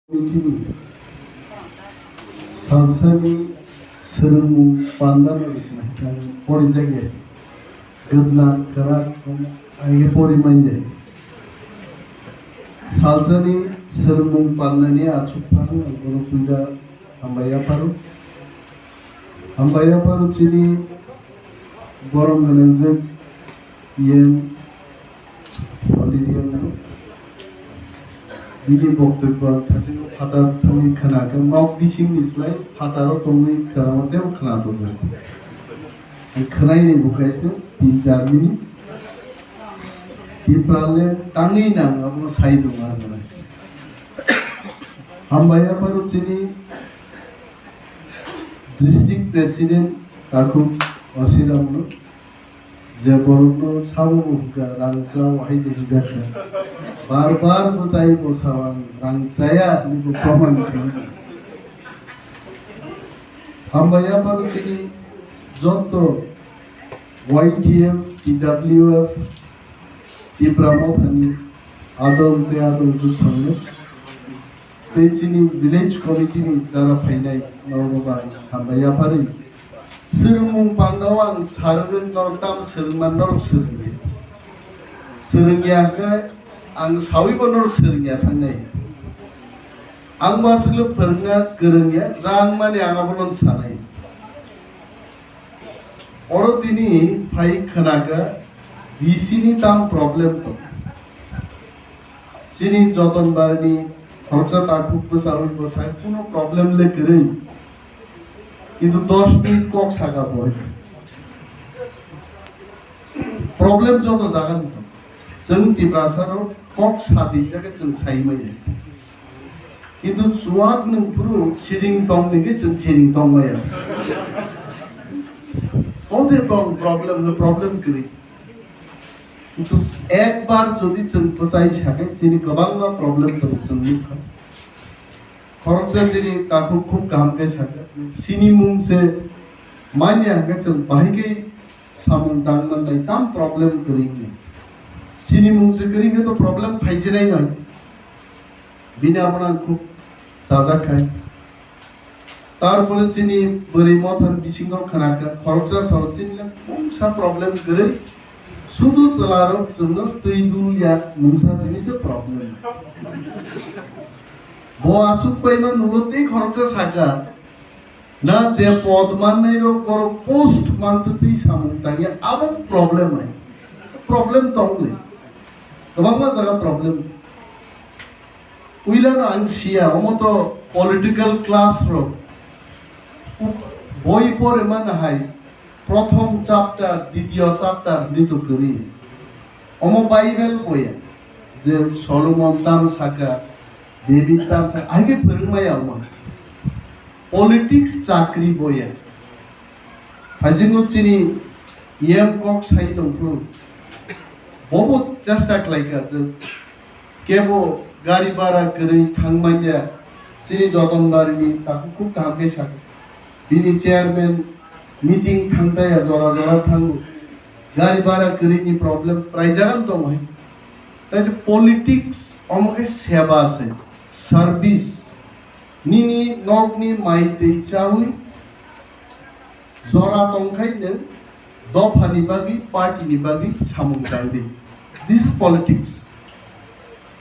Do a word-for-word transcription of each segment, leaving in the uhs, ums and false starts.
Nini salsani swrwngmung pandano rwknai khe porijak ya. Gwdla kwrak ang khe pori man ya. Salsani swrwngmung pandani achukphang ang bono puila hambai yapharo. Hambai yapharo chini borom gwnangjak yen Auditorium-o bini boktobbo ang thasingwi phatar thangwi khna khe, nok bisingni slai phataro tongwi khna teibo khna tongo. Ang khnaini bo khe tin char minute. Tipraland tangwi nang abono sai tongo ang. Hambai yapharo chini District President Takhuk Osiramno. Je borokno sabo bo hwnkha, rang cha, wahai de hwnkha kha. Bar bar bwchai bo sao ang, rang chaya hinwi bo proman kha. Hambai yapharo chini joto Y T F, T W F, Tipra Mothani adol tei adol jwksongno. Tei chini village committee ni jara phainai norokno bo ang hambai yapharwi. Swrwngmung pandao ang sarwi norok tam swrwngma norok swrwngya. Swrwngya khe ang sawibo norok swrwngya thangnai. Ang bo aswkle phwrwngna kwrwngya, jang mani ang abono sanai. Oro tini phai khwnakha B C ni tam problem tong. Chini Joton Barini khoroksa takhuk bwsa oi bwsai kuno problem le kwrwi. Kintu dos minute kok saka bo. Problem joto jaga ni tong. Chwng Tiprasa rok kok sadi jaga chwng sai manya. Kintu chuwak nwng phuru siring tong ningkhe chwng siring tong maya. Ode tong problem, no problem kwrwi. Kintu ekbar jodi chwng bwchai sakhe chini kwbangma problem tong chwng nukha. Khoroksa chini takhuk khub kaham khe sakha. Sini mung se manya hwnkhe chwng bahai khe samung tang manbai tam problem kwrwi hwnwi. Sini mung se kwrwi khe to problem phaijinai nai. Bini abono ang khub chajak khai. Tarpore chini bwrwi mothani bisingo khwnakha, khoroksa sao chini le mungsa problem kwrwi. Sudu chwlarok chwngno twi dul ya mungsa jinise problem. Bo aswk paima nulo tei khoroksa saka. Na je pod mannai rok borok post mantwi twi samung tangya, abo problem hai. Problem tong le. Kwbangma jaga problem. Puila no ang siya, omo to political class rok. Boi pore mana hai, prothom chapter, ditiyo chapter ni to kwrwi. Omo Bible boya, je Solomon tam saka, David tam saka, aige phwrwngmaya omo. Politics chakri boya. Haisingo chini E M kok sai tongphuru. Bobo chesta khlaikha je kebo gari bhara kwrwi thangmanya chini Joton Barini takhuk khub kaham khe sakha. Bini chairman meeting thangtaya jora jora thango. Gari bhara kwrwini problem praijagani tongo hai. Tai politics omo khe seba se, service. Nini nokni mai twi chawi jora tongkhai nwng dophani bagwi, party ni bagwi samung tangdi. This is politics.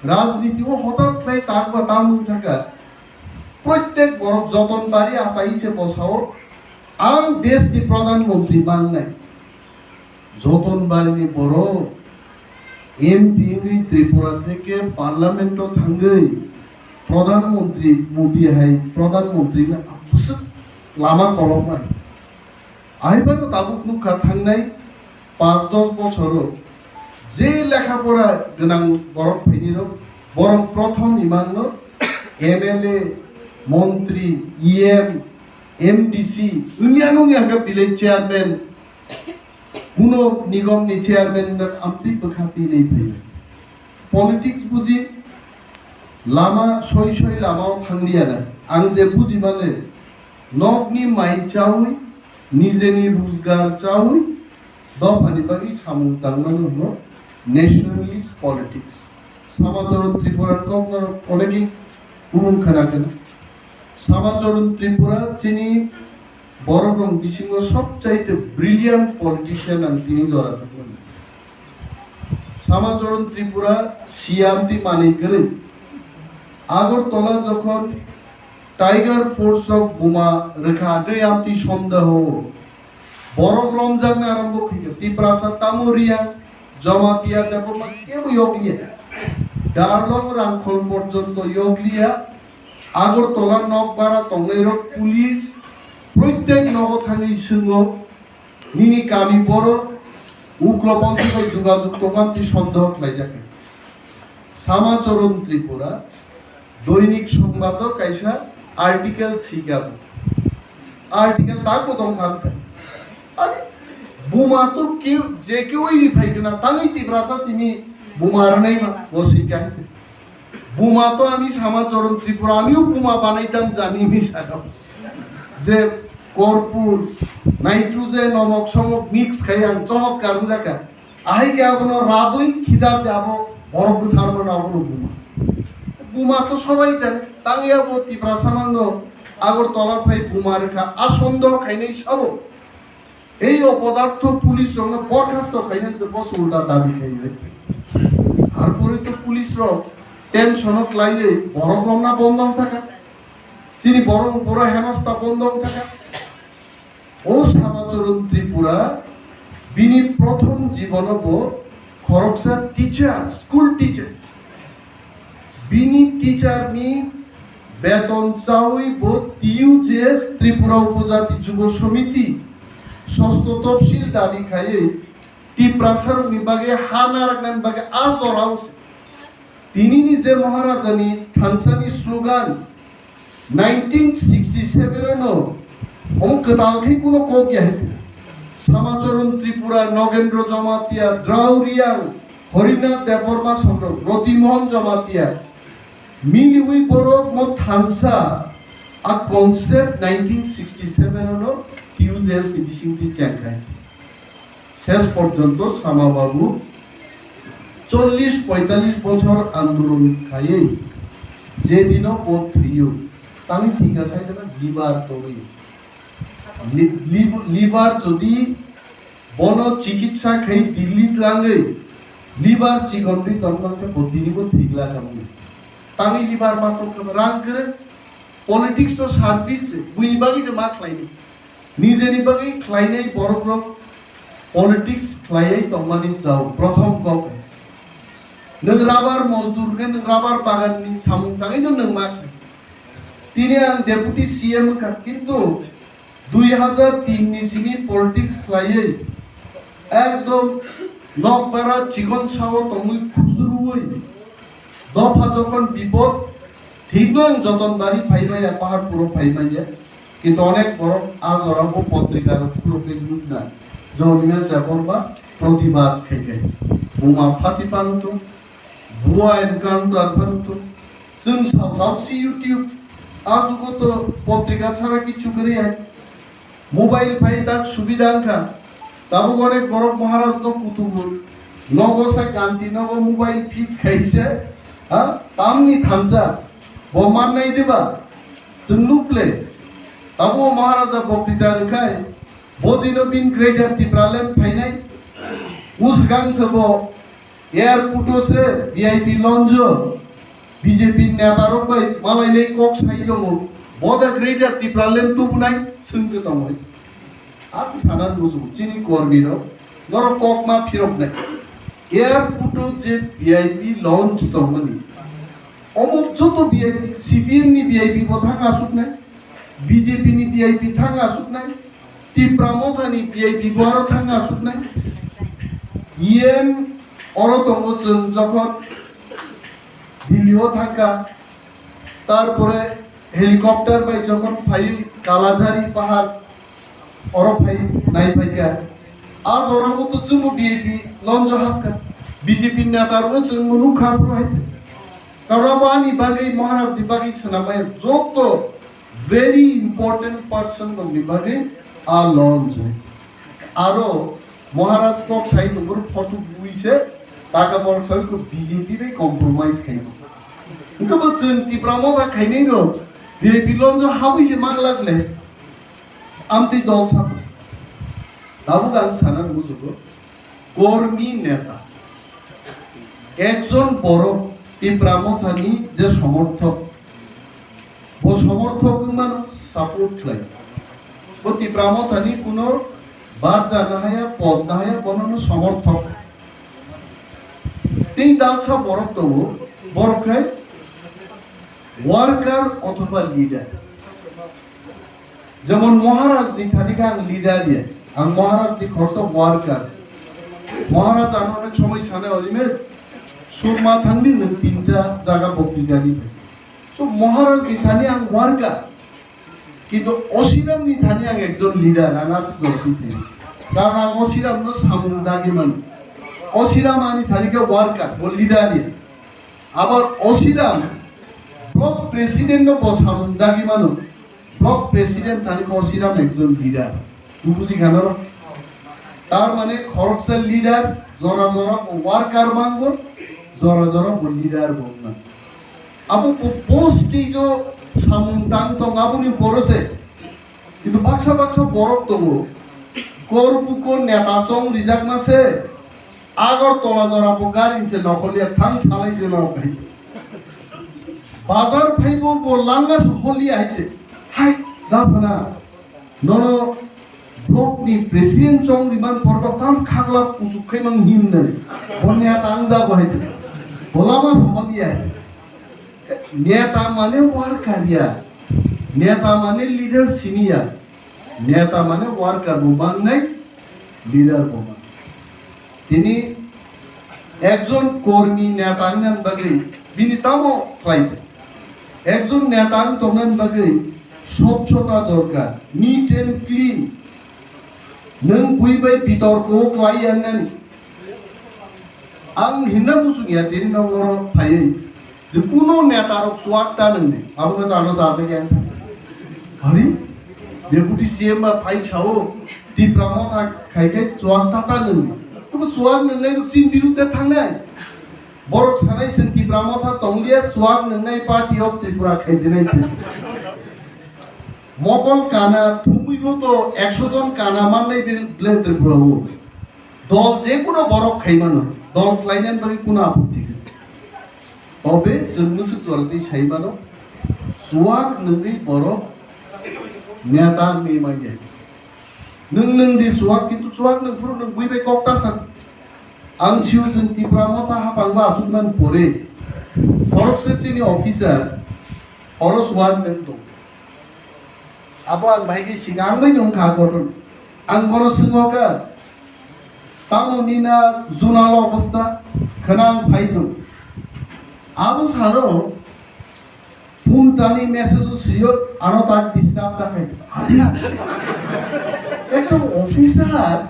Rajniti o hotat khlai tak ba tam wng thaka. Protek borok Joton Bari asai se bosao ang desh ni pradhan mantri mangnai. Joton Barini borok M P wngwi Tripura theke Parliament o thangwi Pradhan Mantri Modi hai Pradhan Mantri no bwswk lama kolokmani. Ahai phano tabuk nukha thangnai panch dos bochoro je lekha pora gwnang borok phaini rok borok prothom imang no M L A, montri, E M, M D C, wngya nungya khe village chairman, Kuno nigom ni chairman no amtwi bwkha twi nai phai. Politics buji lama soi soi lama o thang liya na. Ang je buji male nok ni mai chawi, nije ni rojgar chawi, dopha ni bagwi samung tang mano hwno nationalist politics. Samajoro Tripura kok no onegi Bumung khna khna. Samacharan Tripura chini borokrok bisingo sobchaite brilliant politician ang tini jora tongmani. Samacharan Tripura siam ti manwi kwrwi. Agartala jokhon Tiger Force rok buma rwkha de amtwi sondeho. Borok romjakna arombo khaikha. Tiprasa, Tamuria, Jamatia, Debbarma kebo yokliya. Darlong Rangkhol porjonto yokliya. Agartala nokbara tongnairok police proitek nogo thangwi swngo, nini kami boro ugroponthi bai jugajug tongmani sondeho khlaijak. Samacharan Tripura Doinik Songbato kaisa article sikha. Article takbo tongkha. Are, buma to keu, je keu iri phaikhe na, tangwi Tiprasa simi buma rwnai ma, bo sikha. Buma to ami Samacharan Tripura, amiu buma banaitam jani ni sakha. Je korpur, nitrogen, nomok somok mix khai ang chomotkar wngjakha. Ahai khe abono rabwi khidar de abo borok bwtharmano abono buma. Buma to sobai jani. Tangwi abo Tiprasa mangno Agartala phai buma rwkha. A sondeho khainai sabo. Ei opodartho police rokno borkhasto khainai je bos ulta dabi khainai. Harpore to police rok tension o klaiwi borok romna bondong thaka. Chini borok boro henosta bondong thaka. O Samacharan Tripura bini prothom jibono bo khoroksa teacher, school teacher. Bini teacher ni beton chawi bo T U J S, Tripura Upojati Jubo Samiti, sosto topsil dabi khaiwi Tiprasa rokni bagwi ha narwknani bagwi a jorao se. Tinini je Maharaja ni thansa ni slogan nineteen sixty seven ano omo kwtal khe kuno kok ya hai. Samacharan Tripura, Nogendra Jamatia, Drao Riang, Harinath Debbarma Songkro, Roti Mohan Jamatia, miliwi borok mo thansa a concept nineteen sixty seven ano T U J S ni bisingtwi chengkhai. Ses porjonto Sama Babu chollish poitallish bochor andolon khaiwi je dino bo thwiyo, tangwi thwikha sai kheno liver tongwi. Li-, li-, liver jodi bono chikitsa khai Delhi tlangwi liver chikon twi tongmang khe bo tini bo thwikla kha mung. Tangwi liver ma tong kha rang kwrwi. Politics to service se, buini bagwi se ma khlaini. Nijeni bagwi khlainai borokrok politics khlaiwi tongmani chao, prothom kok. Nwng rubber mojdur khe nwng rubber baganni samung tangwino nwng ma khlai. Tini ang Deputy C M wngkha, kintu dui hazar tin ni simi politics khlaiwi ekdom nokbara chikon sao tongwi khusruwi dopha jokhon bipod thikno ang joton bari phai maya, paharpuro phai maya. Kintu onek borok a jorao bo potrika rok phulukwi nukna. Jolina Debbarma protibad khai khai. Buma phati phanto, bua encounter phanto. Chwng sao sao si YouTube, a jugo to potrika chara kichu kwrwi hai. Mobile phai tak subida wngkha. Tabuk onek borok Maharaj no kutubu. Nogo sa kanti nogo mobile fit khaise. Ha? Tamni thansa. Bo mannai diba? Chwng nuple. Tabuk Maharaja boktita rwkhai. Bo dino bin Greater Tipraland phainai. Usgang se bo Airport o se V I P lounge o B J P neta rok bai malai le kok sai tongo. Bo da Greater Tipraland tubunai swngse tongo. Ang sana bujo chini kormi rok norok kok ma phirok nai. Airport o je V I P lounge tongmani. Omo joto V I P, C P M ni V I P bo thang asuk nai, B J P ni V I P thang asuk nai, Tipra Motha ni V I P bo aro thang asuk nai. E M oro tongo chwng jokhon Delhi o thangkha, tarpore helicopter bai jokhon phai Kalajhari pahar oro phai nai phaikha. A jorao to chwngbo V I P lounge o hapkha. B J P neta rokno chwngbo nukha phuru hai. Karon abo ani bagwi, Maharaj ni bagwi swnamaya joto very important person rokni bagwi a lounge hai. Aro Maharaj kok sai tongbo photo bui se taka borok sai ko B J P bai compromise khai. Hwnkhe bo chwng Tipra Motha khainai rok V I P lounge o habwi se manglak le. Amtwi dol sabo. Tabuk ang sana rwgo jogo. Kormi neta. Ekjon borok Tipra Mothani je somorthok. Bo somorthok wngmano support khlai. Bo Tipra Mothani kuno barja nahaya, pod nahaya, bonono somorthok. Tei dalsa borok tongo, borok khai worker othoba leader. Jemon Maharaj ni thani khe ang leader ya, ang Maharaj ni khoroksa workers. Maharaj ano onek somoi sanai, "Olimet, surma thangdi nwng tinta jaga bokti gari." So Maharaj ni thani ang worker. Kintu Osiram ni thani ang ekjon leader, ang aswk dorti se. Karon ang Osiram no samung dagi mano. Osiram ani thani khe worker, bo leader ya. Abar Osiram block president no bo samung dagi mano. Block president thani khe Osiram ekjon leader. Twi buji khano? Tar mane khoroksa leader, jora jora bo worker mango, jora jora bo leader bo wngmano. Abo bo, bo stage o samung tang tong aboni poro se. Kintu baksa baksa borok tongo. Kor buko neta chong rijakma se. Agartala jora bo gari se nokhorliya thang salai jeno hai. Bazar phaibo bo langa se holiya hai se. Hai, da phana. Nono block ni president chong riman porbo tam khakla kusuk khai mang him nai. Bo neta ang da bo hai. Bo lama se holiya hai. Neta mane worker ya, neta mane leader simi ya, neta mane worker bo mangnai, leader bo mangnai. Tini ekjon kormi neta wngna bagwi bini tamo khlai? Ekjon neta wng tongna bagwi swchhota dorkar, neat and clean. Nwng bui bai bitorko khlai yangnani. Ang hinna muchung ya tini nongoro phaiwi. Je kuno neta rok chuak ta nungni, abo khe tano sa khe yang. Hari, Deputy C M ba phai sao, Tipra Motha khai khai chuak ta ta nungni. Kuno chuak nungnai rok chini birudde thangnai. Borok sanai chwng Tipra Motha tongliya, chuak nungnai Party of Tripura khaijinai chwng. Mokol kana thumwi bo to ekso jon kana mannai ble Tripura o. Dol je kuno borok khai mano, dol khlainani bagwi kuno apotti gwnang. Tobe chwng mwswk jora twi sai mano, chuak nwngwi borok neta wngwi manya. Nwng nwng di chuak, kintu chuak nwng phuru nwng bui bai kok ta san. Ang sio chwng Tipra Motha hapang o achuknani pore, borok se chini officer, oro chuak nwng tong. Abo ang bahai khe siga, ang bai nung kha kotor. Ang bono swngo kha, tamo nina junalo obostha, khwna ang phai tong. Abo sano phone tani message o sio, ano ta disturb ta khai. Adia. Ekta officer,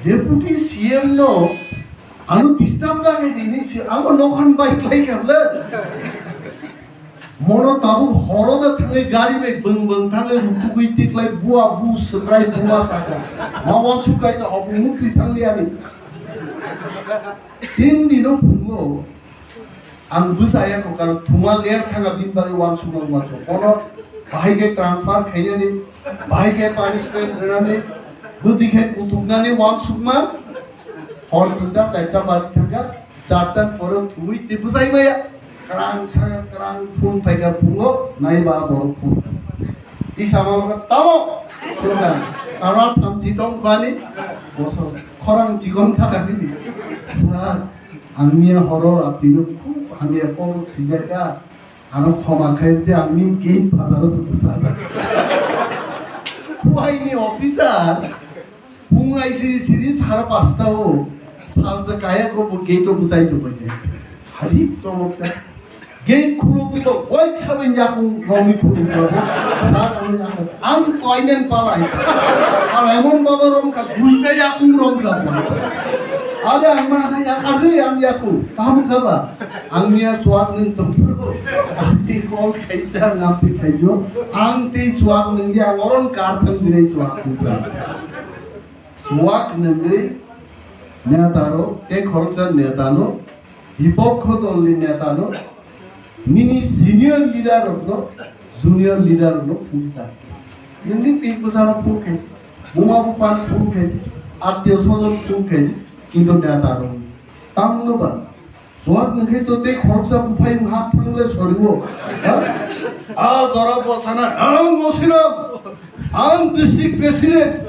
deputy C M no, ano disturb ta khai dini si, abo nokhan bai klai kha bla. Mono tabuk horo da thangwi gari bai bwng bwng thangwi rutugwi tiklai bua bu swkrai bua saka. Ma wansuk kaisa hobo mukri thangli ani. Tin dino phungo ang bwsa ya ko karon thuma ler thanga bin bagwi wansuk mang wansuk. Kono bahai khe transfer khainani, bahai khe punishment rwnani, bwtwi khe kutuknani wansukma. Hor tinta charta baji thangkha, charta ni pore thumwi tei bwsai maya. Kwrang sa, kwrang phone phaikha phungo, naiba borok phone. Tisa mano kha, "Tamo?" Sungkha, "Tamo thamchi tong khani?" Boso, khorang chikon thaka nini. "Sir, ang miya horo apni no khub hamya kok sijakha. Ano khoma khai di, ang ni gate phataro se bwsa." Kuai ni officer, Phung ai siri siri sara pasta o salsa kaya ko bo gate o bwsai tongbai khe. Hari chomokta. Gate khulo khulo oi sabai yakung romwi khulo khulo. Sa romwi yakung. Ang se koinen palai. Ar emon baba romkha duita yakung romkha. Ada ang ma ha yakar de ang yakung. Tam khaba. Ang niya chuak nung tongphuru. Ang tei call khaijak, ang tei khaijo. Ang tei chuak nung di ang oron kar thang jinai chuak nung. Chuak nungwi neta rok tei khoroksa neta no, bipokho dol ni neta no, Nini senior leader rokno, junior leader rokno phung ta. Nini pik bwsano phung khe, buma buphan phung khe, attiyo sojon phung khe, kintu neta rok. Tangno ba, Chuak nungkhe to tei khoroksa buphai wng ha phwrwngle soriwo. Ha? A jora bosana, ang Bosiram, ang district president,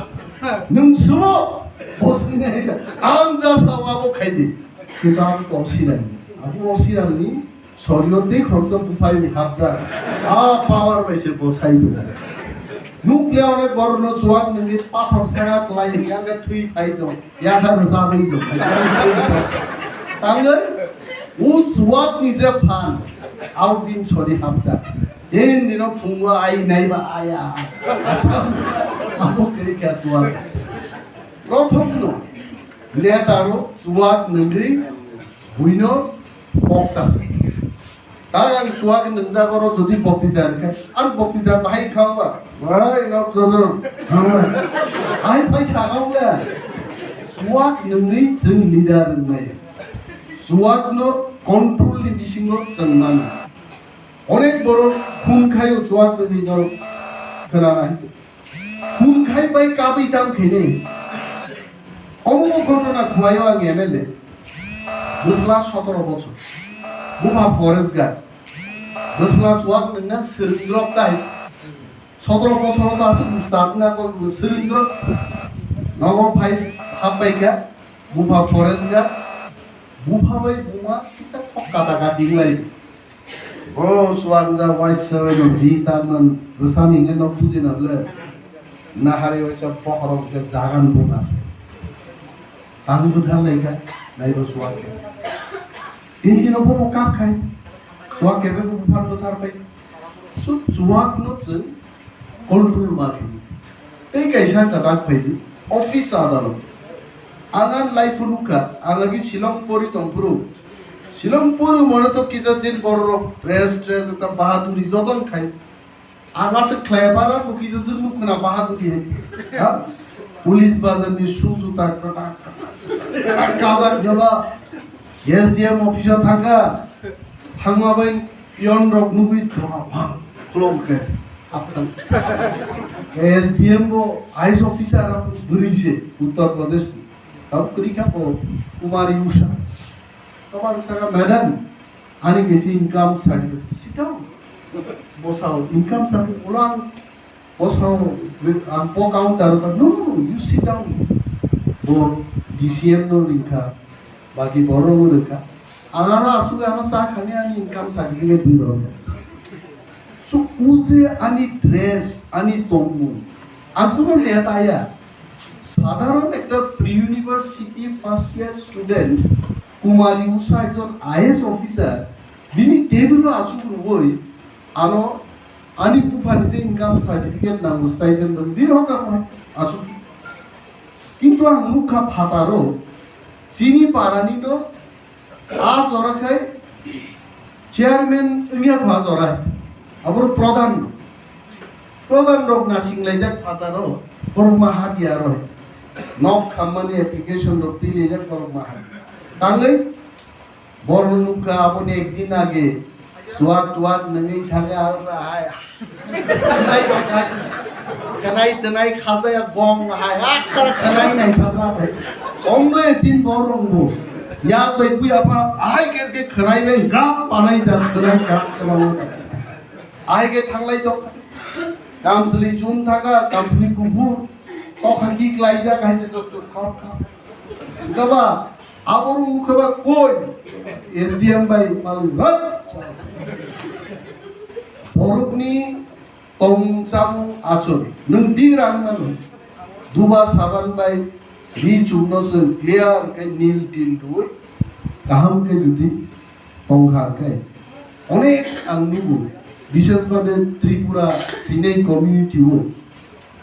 nung sumo, bosini hai, ang jasa wabo khaidi. Kita ang to sirai. Aku Bosiram ni soriwo tei khoroksa buphai wng hapjak. A power bai se bosai do. Nukle onek borno chuak nungkhe pathor sanga klai yang thui phai do. Yakha rwchapwi tong. Tangwi, o chuak ni je phan, au din sori hapjak. Din dino phungo ai naiba aya. Abo kwrwi kha chuak. Prothom no, neta ro chuak nungwi buino pokta se. Tang ang chuak nungjak oro jodi boktita rwkha, ang boktita bahai kha ba? Bahai nok jono. Hai pai sakha wng le. Chuak nungwi chwng leader wngnai. Chuak no control ni bisingo chwng mano. Onek borok khun khaio chuak nungwi no khwnanai. Hum khai bai kabui tam khainai. Omo bo ghotona khuaio ang M L A. Bwsla sotoro bochor. Bupha forest guard. Bwsla chuak nungna swrwng drop tai. Sotoro bochor ta aswk ustad na ko swrwng drop. Nogo phai hap bai kha. Bupha forest guard. Bupha bai buma kisa kok kata kati wng lai. O chuak ja waisa bai no ri ta man bwsani hwnwi no buji na le. Nahari waisa bokhorok hwnkhe jagan bo nase. Tang bwthar lai kha, naiba chuak khe. Tini dino bo kap khai. Chuak khe bo buphar bwthar bai. Su chuak no chwng control ma khe. Tei kaisa kwtak phai di, office adalot. Ang ani life-o nukha, ang agi Shillong pori tongphuru. Shillong pori mane to kisa jin bororok dress, dress ekta bahaduri joton khai. Ang aswk khlai para bo kisa jwk nuk khna bahaduri hai. Ha? Police bazar ni suju tak tak tak. Kajak jaba S D M office-o thangkha. Thangma bai Peon rok nugwi thoma bang khulok khe hapthang. S D M bo I A S officer rok bwrwi se Uttar Pradesh ni. Tabuk kwrwi kha bo Kumari Usha. Tabuk saka, "Madam, ani kaisa income certificate." Sit down. Bosao income certificate ulang. Bosong, ang po counter ta, "No, no, no, you sit down." Bo D C M no ringkha, baki borok no ringkha. Ang ano aswk ano sa khani ani income certificate di borok. So, o je ani dress, ani tongmung, ang kuno neta ya. Sadharon ekta pre-university first year student, Kumari Usha ekjon I A S officer, bini table o aswk rwui, ano ani buphani je income certificate nango, stipend nango, bini hoka aswk. Kintu ang nukha phataro, chini parani no a jora khai chairman wngya kho a jora. Aboro pradhan, pradhan rok nasing laijak phataro, borok ma hati aro. Nok khammani application rok twi laijak borok ma hati. Tangwi Borok nukha aboni ekdin age, chuak tuak nungwi thangwi aro sa hai. Khwnai tongthai. Khwnai twnai khajaya gong hai. Akkara khwnai nai sajak hai. Omle chin borok bo. Ya bai bui apa hai ker ke khwnai bai gap panai jat khwnai gap khwnai. Ahai khe thanglai tong. Kamsli chum thangkha, kamsli kuphur. Tokha ki klaijak hai se jotto khor kha. Gaba, aborok wngkha ba koi? S D M bai malik hat. Borokni tongmung chamung achuk. Nwng big rang mano. Duba saban bai ri chumno chwng clear khe nil til rwui kaham khe jodi tongkha khe onek ang nugo, bishes bhabe Tripura Sinai community o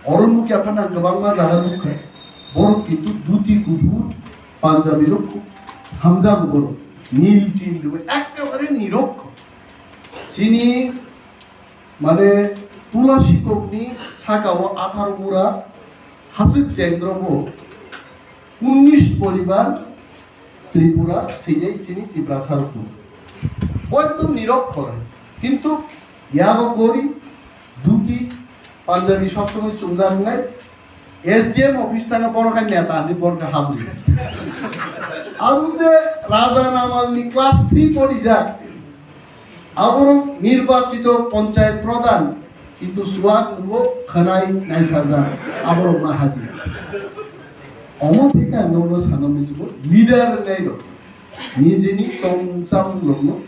oro nukya phano ang kwbangma jaga nukha, borok kintu dhuti kuphur Punjabi rok hamjago borok nil tin rwui ekkebare nirok chini mane tula sikokni sakao atharo mura hasik chengrobo unnish poribar Tripura swijai chini Tiprasa rok. Bo ekdom nirokkhor. Kintu yago gori, dhuti, punjabi sob somoi chumjak wngnai. S D M office thangna bono khai neta hinwi bono khai habri. Abo je Raja Namalni class three porijak. Aborok nirbachito ponchayat pradhan, kintu suak nungo khwnai naisajak, aborok ma hadi. Omo theke ang nokno sana muchungo, leader wngnai rok nijeni tongmung chamung rokno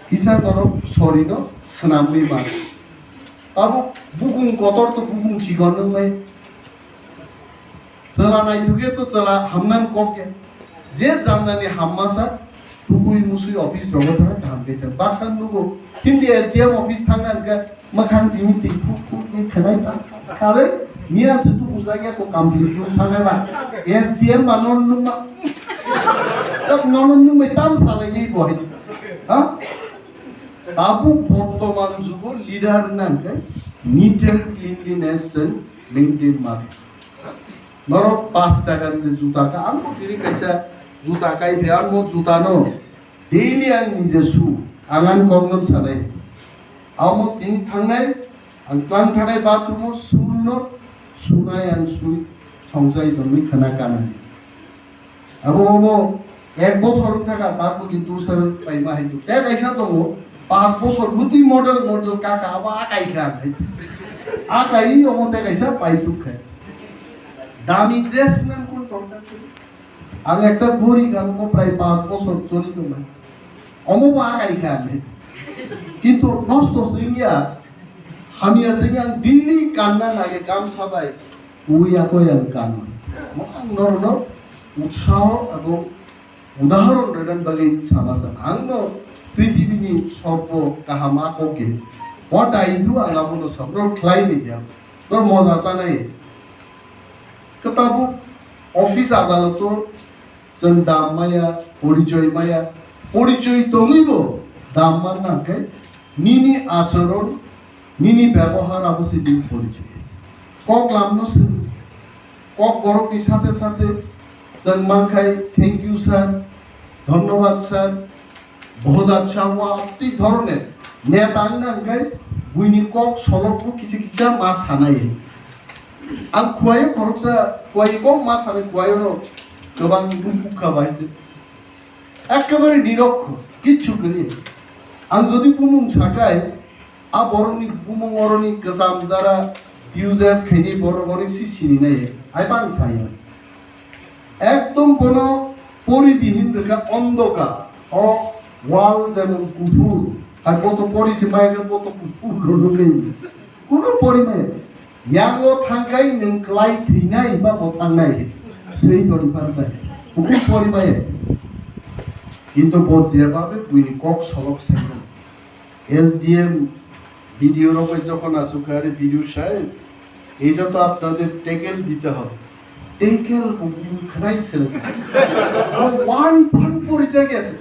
kisa norok sorino swnamwi mano. Tabuk bukung kotor to bukung chikon wngnai. Chwla naithokya to chwla hamnani kok ya. Je jamnani hamma sa, tukui musui office rogo thangna kaham khe thang. Baksa nugo, hindi S D M office thangna hwnkhe, mwkhang chini twi phuk phuk ni khwnai ta. Kare, miya se tu bujak ya ko complete room thangnai ba. S D M ba non nung ma. Tak non nung bai tam salai ni bo hai. Ha? Tabuk bortoman jugo leader nang khe neat and cleanliness and maintain ma. Norok pas taka ni juta ka, ang bo tini kaisa juta kai phi, ang mo juta no daily ang nije su, ang ani kok no sanai. Amo tini thangnai, ang tlang thangnai bathroom o su no sunai ang sui songchai tongwi khana kanai. Abo obo ek bosor wng thaka, ta buji tusa paima hai tu. Tei kaisa tongo, panch bosor bwtwi model model kaka, abo akai kha hai. Akai omo tei kaisa pai tuk khai. Dami dress nang kun torkar khe. Ang ekta gori gan mo prai panch bosor choli tong nai. Omo bo akai kha hai. Kintu nosto singya, hamya singya ang daily kanna nage kam sabai. Ui ako yang kano. Mo ang norno utsaho abo udahoron rwna bagwi sama sa. Ang no prithibini sorbo kaham ako ke. What I do ang abo no sabro khlai ni ya. Nor moja sanai. Ketabu office adaloto chwng dam maya, porichoi maya, porichoi tongwi bo dam man nang khe nini acharon, nini byabohar abo se nini porichoi. Kok lamno swng, kok borokni sathe sathe chwng man khai, "Thank you sir, dhonnobad sir, bahut acha hua," tei dhoroner neta wngna hwnkhe buini kok solokbo kisa kisa ma sanai. Ang khuaio khoroksa, khuaio kok ma sanai, khuaio no kwbang bukha bai se. Ekkebare nirokho, kichu kwrwi. Ang jodi bumung sakai, a borokni bumung oroni kwcham jara uses khaini borok oroni si sini nai, hai bang saya. Ekdom bono pori di hin rwkha, ondoka, o wall jemon kuphur, hai boto pori se mai khe boto kuphur rwkha. Kuno pori mai. Yango thangkai nwng klai thwinai ba bo tangnai. Swi toni pharbai. Buku pori bai. Kintu bo jeba be buini kok solok saino. S D M video rok bai jokhon asuk kha, "Are video saheb, eta to apnader tackle dite hobe." Tackle bo buini khwnai se. Bo one phan pori jagya se.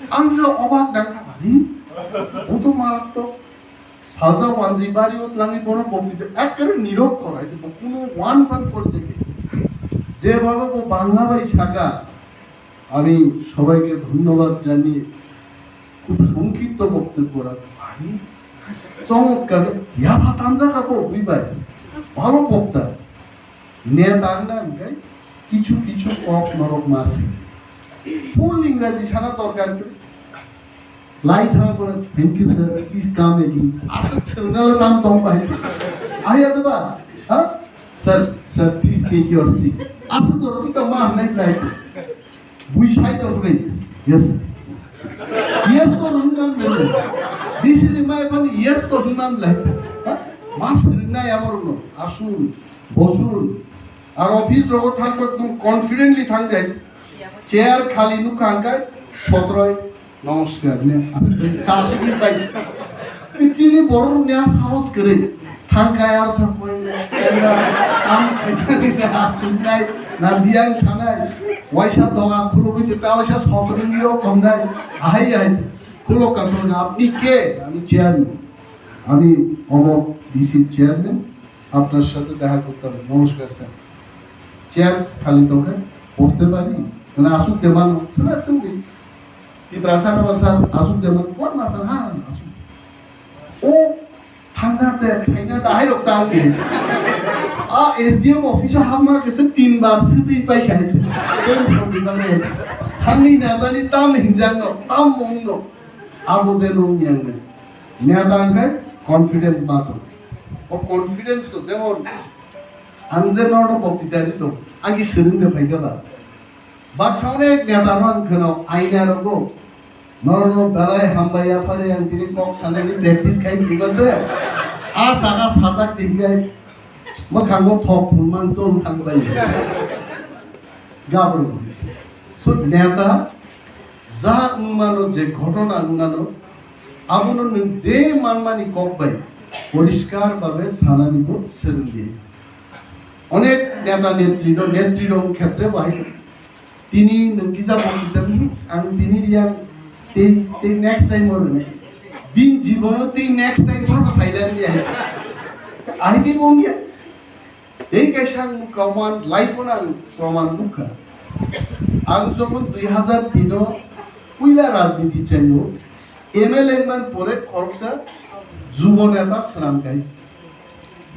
Ang se obak dang kha, "Are, bo to marattok." Salsa wanji bari o tlangwi bono bokti de ekkere nirok khorai de, bo kuno one phan pori jagya. Jebhabe bo Bangla bai saka, "Ami sobaike dhonnobad jani, khub songkhipto boktobyo rakho." Bhai, chomotkar, yapha tanjak abo bui bai. Bhalo bokta. Neta wngna hwnkhe kichu kichu kok norok ma se. Full Ingraji sana dorkar kwrwi. Lai thang pore, "Thank you sir, please come again." Aswk swrwngna le tam tong bai. Aya de ba? Ha? "Sir, sir, please take your seat." Aswk dorok ki tong ma hwnai lai. Bui sai tong bai. "Yes sir." Yes to hwnman lai. This is my phone, yes to hwnman lai. Ha? Ma swrwngna ya borok no. Asun, bosun. Ar office rogo thangba ekdom confidently thang de. Chair khali nukha hwnkhe sotroi, "Namaskar," ne aswk kasugwi bai. Chini borok ni a sahos kwrwi. Thang kaya sa koi ne. Kam khainai na aswk nai, na biyang thanai. Waisa doga khulugwi se ta waisa sotroi ni rok komnai. Ahai ahai. Khulok ka khulok, "Apni ke?" "Ami chairman. Ami omo D C chairman." "Apnar sathe dekha korte hobe." "Namaskar sir." Chair khali tongkhe, "Boste pari?" Mane asuk de mano, sir, asuk de. Tiprasa no sir asuk de man, what ma sir, ha, asuk. O thangna de, khaina de, hai rok ta ang de. A S D M office o hamma kese tin bar sitwi pai khai. Tension di bang de. Thangni na jani tam hinjang no, tam mong no. Abo je nung yang de. Neta ang khai confidence ba to. O confidence to jemon ang je no no bokti dari to. Ang ki sering de phai ga ba. Baksa onek neta no ang kheno aina rogo. Norokno belai hambai ya phari ang tini kok sanani practice khai tibase. A jaga sajak tibgai. Mwkhango thok phulman chol thangbai. Gabru. So neta ja wngmano je ghotona wngmano abono nwng je manmani kok bai poriskar babe sanani bo swrwngdi. Onek neta netri no, netri rok khetre bai tini nwng kisa bokti tang, ang tini riang tei, tei next time o rwnai. Bin jibono tei next time phasa phailani ya. Ahi di bongya. Tei kaisa ang nukha, oman life o ang proman nukha. Ang jokhon dui hazar tin o puila rajniti chengo, M L A man pore khoroksa jubo neta swnam kai.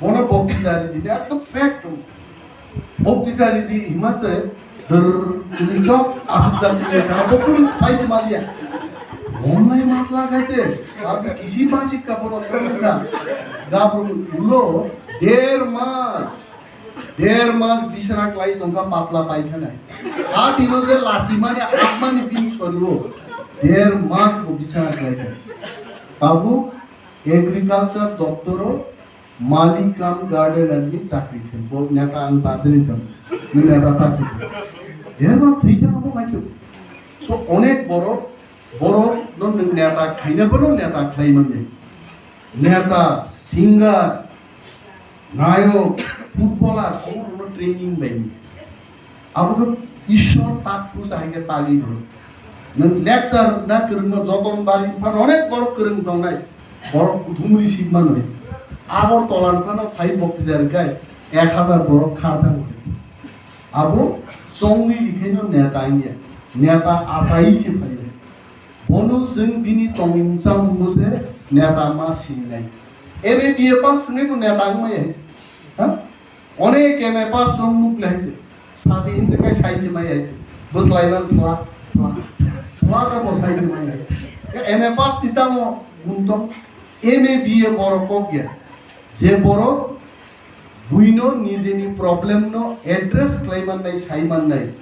Bono bokti dari di, ekdom fact. Bokti dari di hima se, drrrr, tini jok asuk jani tini tara bokti sai di malia. Online matla kaite, abi kisi masik ka bono tongka. Gabru ulo der mas, der mas bisana klai tongka patla paikhana. A dino je lachi mani, apmani bini soriwo, der mas bo bisana klai tongka. Babu, agriculture doptoro malik cum gardener ni chakri khe, bo neta ang badri tong, ni neta ta khe. There was three khe abo mai khe. So onek borok, borok no nwng neta khaina bono neta khlai manya. Neta, singer, nayok, footballer, omo no training bai. Abo khe Ishwar tak pusa hai khe tagwi rw. Nwng lecture na kwrwngno joton bari phano onek borok kwrwng tongnai. Borok kuthumri sik manwi. Abor tolan phano phai bokti der gai ek hazar borok kha thang. Abo chongwi rikhaino neta wngya. Neta asai se phaiya. Bono chwng bini tongmung chamungno se neta ma sinai. M A B A pass wngwi bo neta wngmaya. Ha? Onek M A pass rok nuk le hai se. Sadi hinte kai sai se mai hai se. Bwslai man phla, phla. Phla ka bo sai se mai hai. M A pass ni tamo gun tong. M A B A borok kok ya. Je borok buino nijeni problem no address khlai mannai, sai mannai.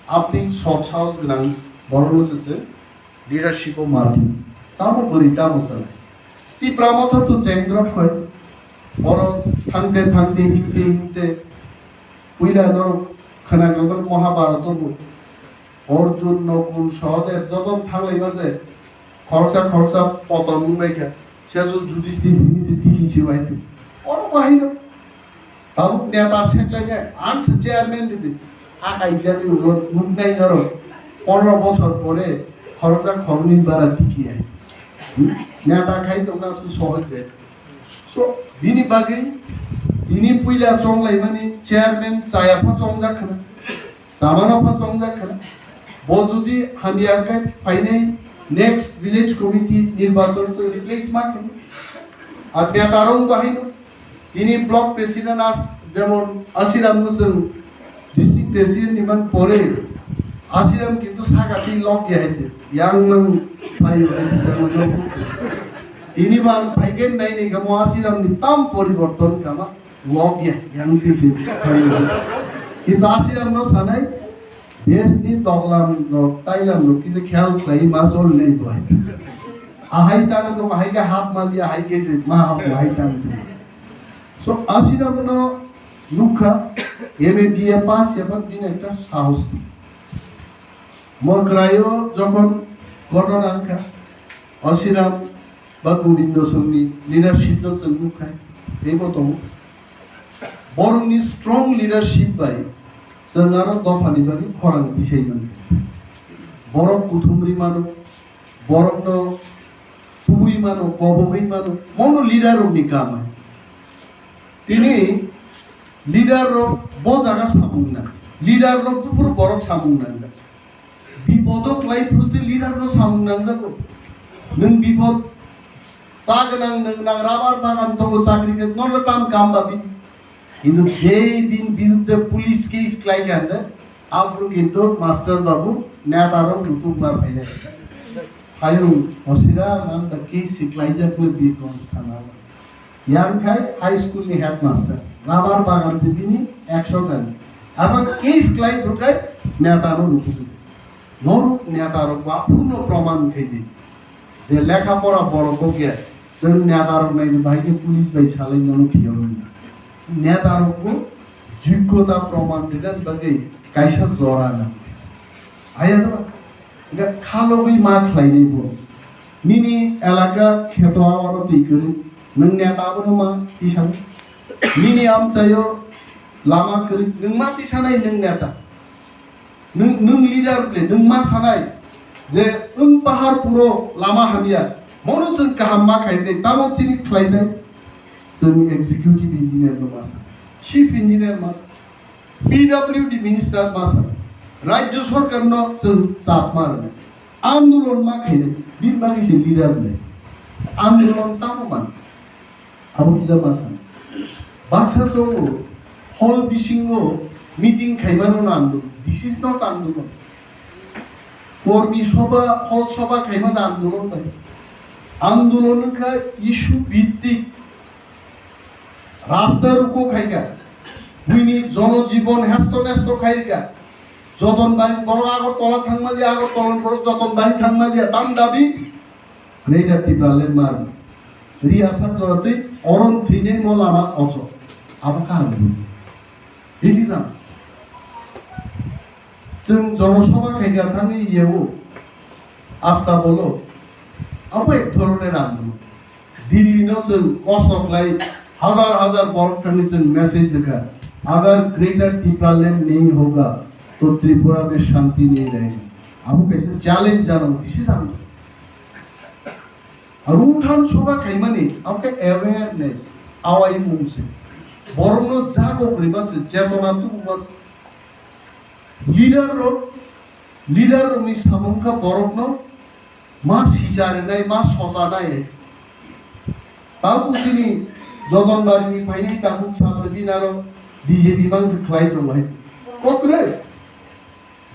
Apni sot sahos gwnang borok no se se. Leadership o mati. Tamo bwrwi tamo chwng. Tipra motha tu chengdrop khoi. Oro thangte thangte himte himte. Puila norok khwnagrok Mahabharata bo. Arjun, Nakul, Sahadev joto thanglai ma se. Khoroksa khoroksa poton wngbai kha. Sesu Judisthir simi se tiki se wai tu. Oro bahai no. Tabuk neta seklainai, ang se chairman ridi. A kaijani ulo nuknai norok. Pondro bosor pore khoroksa khoroknwi bara tiki ai. Hmm? Neta khai tongna se sohoj je. So, bini bagwi, bini puila chonglaimani chairman chaya pha chongjak khna. Samano pha chongjak khna. Bo jodi hamya khe phainai next village committee nirbachon se replace ma khna. Ar neta rong bahai no. Tini block president as, jemon Asiram no chwng district president ni man pore, Asiram kintu saka twi lok ya hai te, yang nang phai hai te, jemon no. Tini bang phai gen nai ni kamo Asiram ni tam poriborton kama lok ya, yang twi se phai. Kintu Asiram no sanai, Desh ni toklam rok, tailam rok kisa khayal khlai ma chol nei bo hai. Ahai tang tong, ahai khe hap mali, ahai khe se ma hap ahai tang tong. So, Asiram no nukha, M A B A pass ya bini ekta sahos. Mo krayo jokhon ghotona wngkha, Asiram ba Gobindo Songni leadership no chwng nukha, teibo tongo. Borokni strong leadership bai chwng aro dophani bagwi khorang tisai mano. Borok kuthumri mano, borokno tubui mano, kobogwi mano, mono leader rokni kama. Tini leader rok bo jaga samung na, leader rok buphuru borok samung nangkha. Bipodo kwlai phuru se leader no samung nangjago. Nwng bipod sa gwnang, nwng nang rubber bagan tongo, chakri khe nono tam kam babi. Kintu je bini birudde police case khlai kha hwnde, aphuru kintu master babu neta rok rutuk ma phainai. Hayung hosira man ba case se khlaijak no Birgonj thana. Yang khai high school ni headmaster, rubber bagan se bini ekso gani. Abo case khlai phuru khai neta no rutuk. Norok neta rok aphuru no proman khai di. Je lekha pora borok bo khe, chwng neta rok nai bai khe police bai salai nono phiyok wngya. Neta rok bo joggota proman rwna bagwi kaisa jora nang. Aya da ba? Ga khalogwi ma khlainai bo. Nini elaka kheto awaro twi kwrwi. Nwng neta abono ma tisa. Nini amchaio lama kwrwi. Nwng ma tisanai nwng neta. Nwng, nwng leader ble, nwng ma sanai je nwng pahar puro lama hamya, mono chwng kaham ma khai tei tamo chini khlai tei chwng executive engineer no ma sa, chief engineer ma sa, P W D minister ma sa, rajya sarkar no chwng chap ma rwnai, andolon ma khai tei bini bagwi se leader ble, andolon tamo man. Abo kisa ma sa. Baksa chongo hall bisingo meeting khaimano no andolon. This is not andolon. Kormi sobha, hall sobha khaima da andolon bai. Andolon wngkha issue bhittik. Rasta ruko khaika. Buini jonojibon hesto nesto khaika. Joton bari borok Agartala thangma liya, Agartala borok Joton bari thangma liya. Tam dabi Greater Tipraland mar. Ri asat jora twi oron thwinai mo lama ocho. Abo kaham. Bini jang. Chwng jonosobha khaikha thangwi yeo. Asta bolo. Abo ek dhoroner andolon. Delhi no chwng kosto khlai hazar hazar borok thangwi chwng message rwkha. Agar Greater Tipraland nahi hoga, to Tripura mein shanti nahi rahega. Abo kaisa challenge jano, this is andolon. Aro uthan sobha khaimani, abo khe awareness, awaimung se. Borokno jagok rwma se, chetona tubuma se. Leader rok, leader rokni samung kha borokno ma sicha rwnai, ma socha nai. Tamo chini Jotonbari ni phainai tabuk Sabrabinaro B J P mang se khlai tongo hai. Kokre.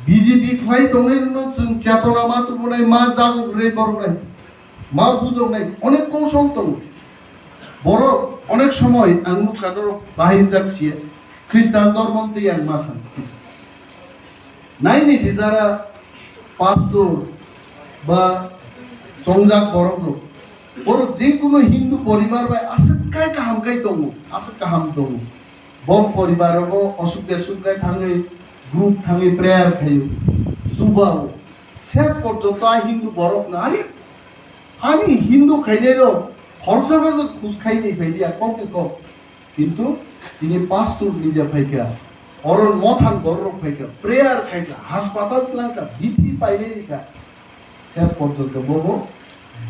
B J P khlai tongnai rokno chwng chetona ma tubunai, ma jagok rwi boroknai, ma bujoknai, onek kosong tongo. Borok onek somoi ang nukha norok bahai jak siya, Khristan dormo twi ang ma san. Nai ni di jara pastor ba chongjak borok rok, borok je kono Hindu poribar bai aswk kai kaham kai tongo, aswk kaham tongo. Bo poribar rogo osuk besuk kai thangwi group thangwi prayer khaio. Chuba o. Ses porjonto a Hindu borok no, ani, ani Hindu khainai rok khoroksa bwswk khus khaini phai dia, kok ni kok. Kintu tini pastor ni je phaikha, oro mothan borok rok phaikha, prayer khaikha, haspatal twlangkha, bithi pailai rikha. Ses porjonto bobo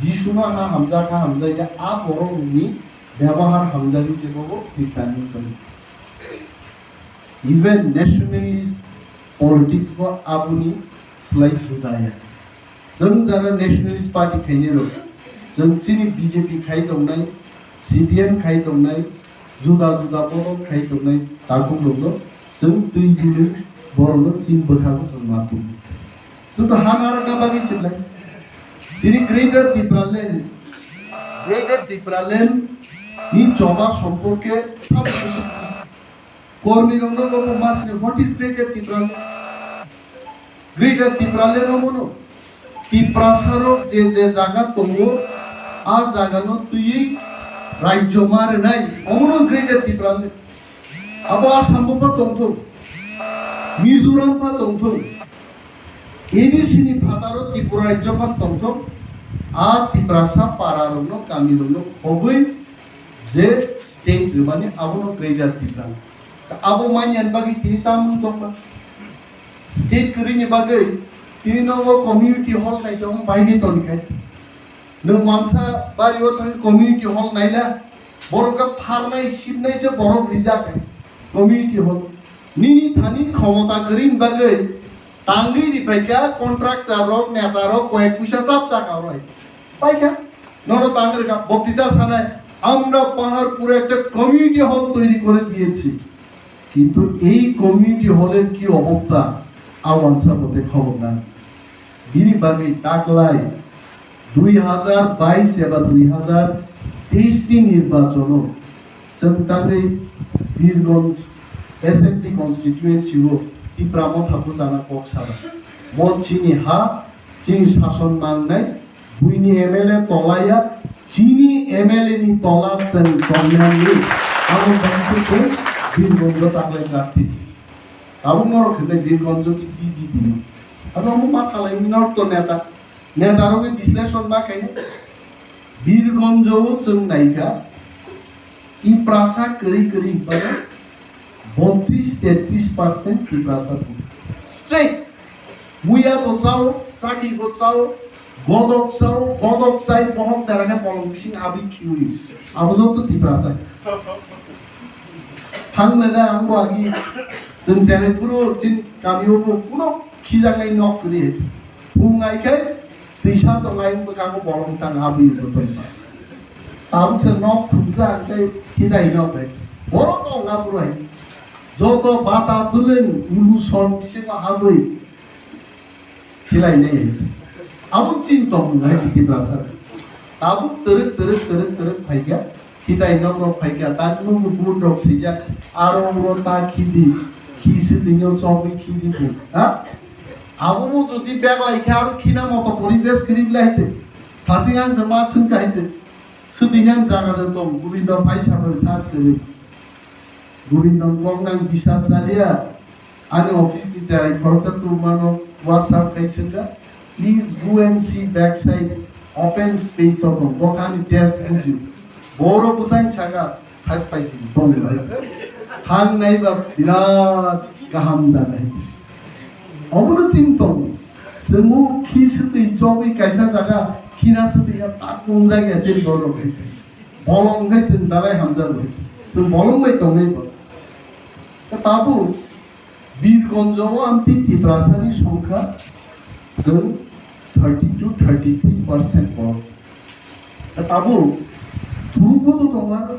Jisuno ha hamjak, ha hamjak ya, a borokni bebohar hamjagwi se bobo Khristanni wngkha. Even nationalist politics bo aboni slai juda ya. Chwng jara nationalist party khainai rok, chwng chini B J P khai tongnai, C P M khai tongnai, juda juda bodol khai tongnai takhuk rokno chwng twi bwlwi borokno chini bwkhago chwng ma tong. Chwng to ha narwkna bagwi se belai. Tini Greater Tipraland, Greater Tipraland ni choba somporke sabo kusuk kormi rokno lobo masini, what is Greater Tipraland? Greater Tipraland omono Tiprasa rok je je jaga tongo, a jaga no twiwi rajyo ma rwnai, omono Greater Tipraland. Abo Assam bo pha tongthok, Mizoram pha tongthok, A D C ni phataro Tripura rajyo pha tongthok, a Tiprasa para rokno, kami rokno khobwi je state rwmani abono Greater Tipraland. Abo manya bagwi tini tamung tongma. State kwrwini bagwi tini nogo community hall naitong bai de tonikhai. Nwng mansa bario thangwi community hall naila, borok khe pharnai sibnai se borok rijak hai community hall. Nini thani khomota kwrwini bagwi Tangwi ri phaikha contractor rok, neta rok, koyek puisa chap chaka roi. Paikha, nono tangwi rwkha, boktita sanai, "আমরা পাহাড়পুরে একটা community hall তৈরি করে দিয়েছি।" কিন্তু এই কমিউনিটি হলের কি অবস্থা, আওয়ানসা মতে খবর নাই। Bini bagwi taklai dui hazar bais eba dui hazar teis ni nirbachono chwng tangwi Birgonj Assembly Constituency o Tipra Motha bwsana kok sana. Bo chini ha, chini sason mangnai, buini M L A tolaya, chini M L A ni tola chwng tongnani. Abo bangso khe Birgonj o taklai prarthi. Abo norok hwnwi Birgonj o ki G G dino. Abo omo ma salai norok to neta. Neta rok bai bisleshon ma khainai. Birgonjo chwng naikha, Tiprasa kwrwi kwrwi hinphano botris tetris percent Tiprasa thwng. Straight. Muya bo chao, chakhi bo chao, godok chao, godok chai, bohok dara khe bolong bising abwi khiwi. Abo joto Tiprasa. Thang le na ang bo agi chwng chene puro chin kami o bo kuno khijaknai nok kwrwi. Phung ai khe twisa tongnai bwkhango bolong tang abwi bo tong. Tabuk se nok phungsa ang tei khidai nok hai. Borok tong na puro hai. Joto bata bwlwng ulu son bisingo habwi khilainai. Abo chini tongmung hai Tiprasa. Tabuk twrwk twrwk twrwk twrwk phaikha. Khitai nok rok phaikha. Tang nung bun rok sijak. Aro ro ta khidi. Khi swtwino chogwi khidi bu. Ha? Abo bo jodi bag lai khe aro khina moto poribesh kwrwi lai te. Thaching ang jama swng kai te. Swtwini ang jaga de tong. Govinda phai sa phai sa kwrwi. Govinda kok nang bisas chaliya. Ani office ni cherai khoroksa tubumano WhatsApp khai swnga, "Please go and see backside, open space of," bokha ani desk buju. Boro bwsang saka, has pai sini, tongwi bai. Thang nai ba birat kaham janai. Omono chini tongo. Chwngno khi swtwi chogwi kaisa jaga, khina swtwi ya tak wngjak ya chini borok hai. Bolong khai chwng dalai hamjak bai. Chwng bolong bai tongnai bo. Tabuk Birgonjo o amtwi Tiprasani songkha chwng thirty to thirty three percent borok. Tabuk thurukbo to tongo aro.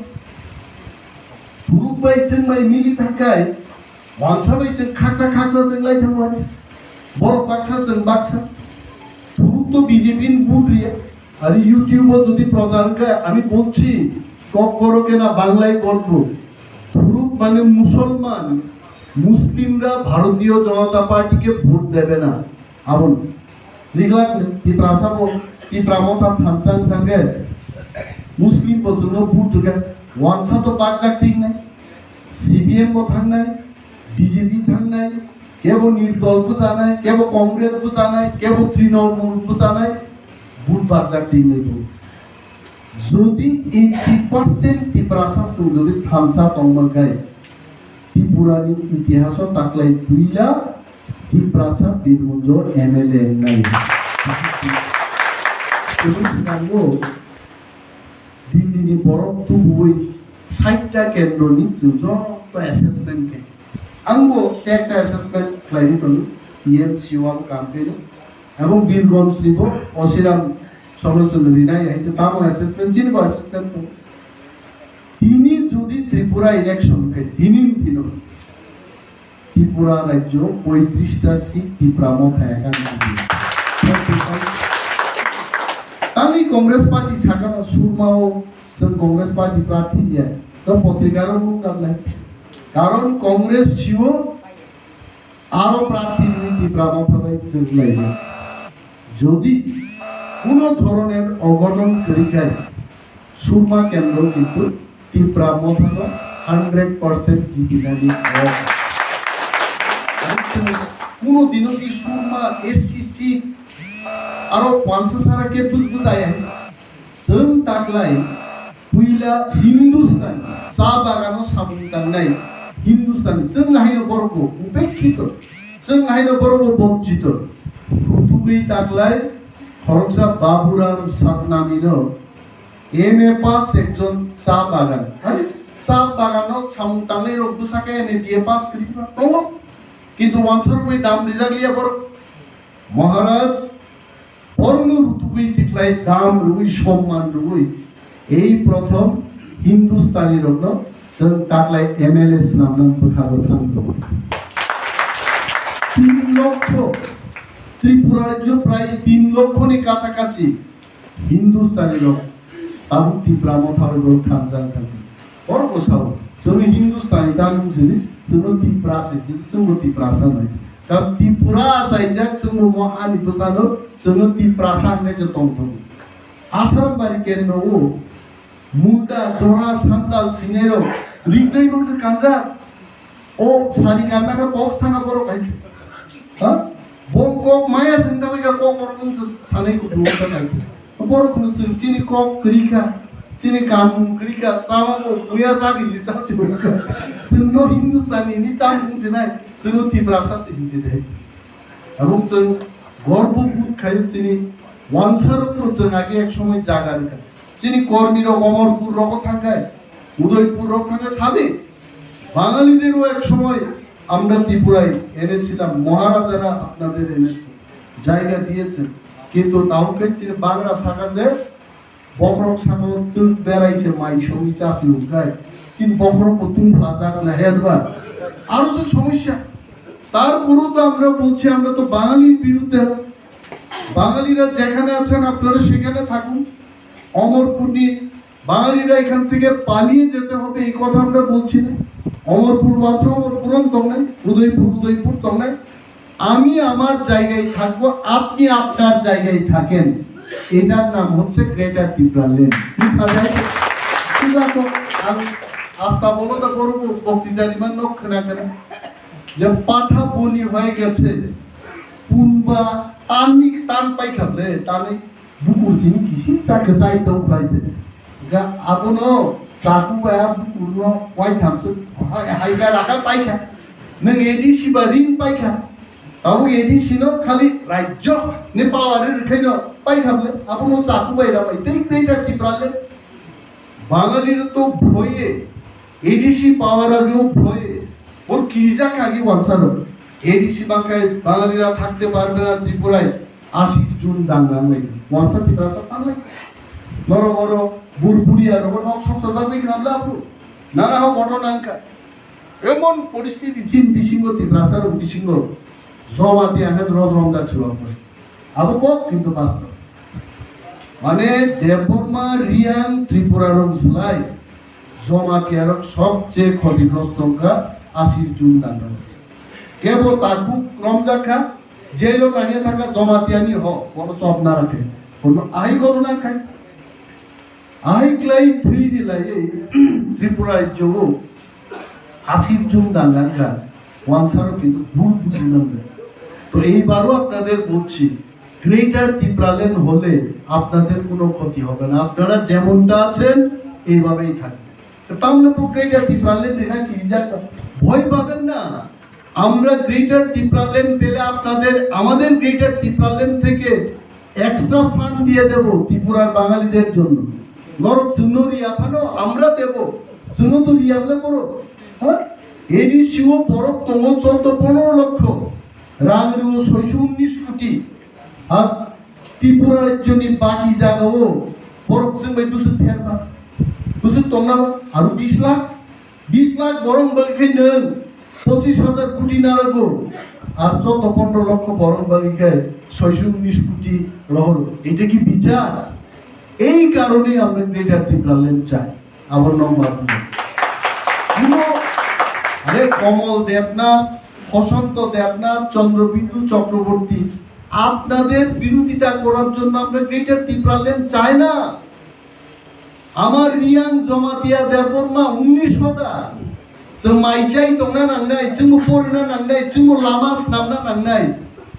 Thuruk bai chwng bai mili thangkhai, wansa bai chwng khaksa khaksa chwng lai thango. Borok baksa chwng baksa. Thuruk to B J P ni vote riya. আরে YouTube-ও যদি প্রচার করে, আমি বলছি, ককবরকে না বাংলায় বলবো, ধুরুক মানে মুসলমান, মুসলিমরা ভারতীয় জনতা পার্টিকে ভোট দেবে না। Abon, liglak ni, Tiprasa bo, Tipra Motha thamsang thangke, Muslim bo chwngno vote rwkha, wansa to bakjak thik nai, C P M bo thangnai, B J P thangnai, kebo Nirdol bwchanai, kebo Congress bwchanai, kebo Trinamool bwchanai, vote bajak tingnai bo. Jodi eighty percent Tiprasa chwng jodi thamsa tongma khe, Tripura ni itihaso taklai puila Tiprasa Birgonjo M L A wngnai. Chwng swnamgo, Delhi ni borok tubuwi sait ta kendro ni chwng joto assessment khe. Ang bo ekta assessment khlaiwi tongo, T M C o abo kam khe no. Ebong Birgonj ni bo Osiram Sono chwng rinai hai khe tamo assessment chini bo assessment tongo. Tini jodi Tripura election khe tini ni dino Tripura rajyo poitrista seat Tipra Motha ekani. Tangwi Congress Party sakano Surma o chwng Congress Party prarthi ya. To potrika ro nuk kablai. Karon Congress siwo aro prarthi ni Tipra Motha bai chwng lai ya. Jodi kuno dhoroner ogoton kwrwi khai, Surma kendro kintu Tipra Mothano hundred percent jitinani kok. Kuno dino ki Surma S C C aro pansa sara ke bus bus aya. Chwng taklai puila Hindustan cha bagano samung tangnai Hindustan chwng haino borokbo upekkito, chwng haino borokbo bonchito. Tugwi taklai khoroksa Baburam Satnamino M A pass ekjon cha bagan. Hai, cha bagano samung tangnai rok bwsakhe M A B A pass kwrwi ba tongo. Kintu wansarok bai dam rijak liya borok. Maharaj, borokno rutugwi tiklai dam rwgwi somman rwgwi ei prothom Hindustani rokno chwng taklai M L A swnamnani bwkhago thang tongo. Tin lokho, Tripura rajyo prai tin lokhoni kacha kachi Hindustani rok tabuk Tipra motha bai borok thangjak thangsi. Borok bo sao, chwngno Hindustani tamung sini, chwngno Tipra se, chwngno Tiprasa nai. Karon Tripura achaijak chwngno mo ani bwsano chwngno Tiprasa hinwi se tong tongo. Asarambari kendro o Munda, jora, sandal, sinairok, rinai bangsa kanjak. O sari kanna khe box thanga borok hai. Ha? Bo kok maya sengda bai kok borok mung sanai kudu ka kai. Borok no sung chini kok krika, chini kanmung krika, sama bo buya sa ki sa chi borok. Sung no Hindustani ni tam mung sinai, sung no Tiprasa si hinji de. Abong chwng gorbo bood khayo chini wansarokno chwng age ek somoi jaga rwkha. Chini kormirok Omorpur rogo thangkhai, Udaipur rok thangkhai sadi. বাঙালিদেরও এক সময় আমরা ত্রিপুরায় এনেছিলাম, মহারাজারা আপনাদের এনেছে, জায়গা দিয়েছে, কিন্তু তাও কে চিনি বাংলা শাখা যে Bokhorok saka o twk berai se mai songwi chasi hwnkhai, chini bokhorok bo tungphla jak na he dwa. Aro se somosya. তারপরেও তো আমরা বলছি, আমরা তো বাঙালির বিরুদ্ধে না। বাঙালিরা যেখানে আছেন আপনারা সেখানে থাকুন। অমরপুর নিয়ে বাঙালিরা এখান থেকে পালিয়ে যেতে হবে, এই কথা আমরা বলছি না। অমরপুর বাসা অমরপুরন tongnai, Udaipur Udaipur tongnai. আমি আমার জায়গায় থাকবো, আপনি আপনার জায়গায় থাকেন। এটার নাম হচ্ছে greater Tipraland. Buja jai? Buja to ang asta bolo da boru bokti jani man nok khna khna. Je patha boli hoye geche. Punba tani tan pai khable, tani bukur sini kisi sa kesai tong pai je. Ga abono chaku bai a bukurno wai thamswk hai, hai ga rakha paikha. Nwng A D C ba ring paikha. Tabuk A D C no khali rajyo ni power rwkhaino paikha bole. Abono chaku bai ramai tei tei ta Tipra le. Bangali to bhoye A D C power ageo bhoye. Or kijak agi wansaro. A D C bangkai Bangalira thakte parbe na Tripurai. Asik jun dang dang lai. Wansa Tiprasa tan lai. Noro oro bur buri aro nok sok sa dang lai khnam la apu. Nana ho koto nangka. Emon poristiti chin bisingo Tiprasa rok bisingo. Jomati ahe roj rom dak siwa. Abo kok kintu bastob. Mane Debbarma Riang Tripura rok slai. Jomati arok sobche khoti grosto ka asir jun dang dang. Kebo taku krom jakha. Jailo nangya thangkha Jomatiani hok, bono chop na rakhe. Bono ahai bono nangkhai. Ahai klai thwi ni laiwi Tripura rajyo o asir jun dang dang kha. Wansaro kintu bhul buji nangkha. তো এইবারও আপনাদের বলছি, গ্রেটার টিপ্রাল্যান্ড হলে আপনাদের কোনো ক্ষতি হবে না, আপনারা যেমনটা আছেন এইভাবেই থাকবেন। তো তাহলে তো গ্রেটার টিপ্রাল্যান্ড এরা কি রিজার্ভ ভয় পাবেন না। আমরা গ্রেটার টিপ্রাল্যান্ড পেলে আপনাদের, আমাদের গ্রেটার টিপ্রাল্যান্ড থেকে এক্সট্রা ফান্ড দিয়ে দেব ত্রিপুরার বাঙালিদের জন্য। বরং চুনো রিয়া ফানো আমরা দেব। চুনো তো রিয়া বলে বড়, হ্যাঁ? এডিসিও বরফ তঙ্গ চোদ্দ পনেরো লক্ষ, রাং রিও ছয়শো উনিশ কোটি। আর ত্রিপুরা রাজ্যনি বাকি জায়গাও বরফ চুন bai bwswk pherma, bwswk tongna ba, aro বিশ লাখ, বিশ lakh borok bagwi khe nwng পঁচিশ হাজার কোটি narago, আর চোদ্দ পনেরো লক্ষ borok bagwi khe ছয়শো উনিশ কোটি rohor. এটা কি বিচার? এই কারণেই আমরা গ্রেটার টিপ্রাল্যান্ড চাই। আবার নম্বর দুই। কোনো, আরে, কমল দেবনাথ, বসন্ত দেবনাথ, চন্দ্রবিন্দু চক্রবর্তী, আপনাদের বিরোধিতা করার জন্য আমরা গ্রেটার টিপ্রাল্যান্ড চাই না। আমার রিয়াং জমাতিয়া দেববর্মা উনিশ হাজার। Chwng mai chai tongna nangnai, chwngbo porina nangnai, chwngbo lama swnamna nangnai,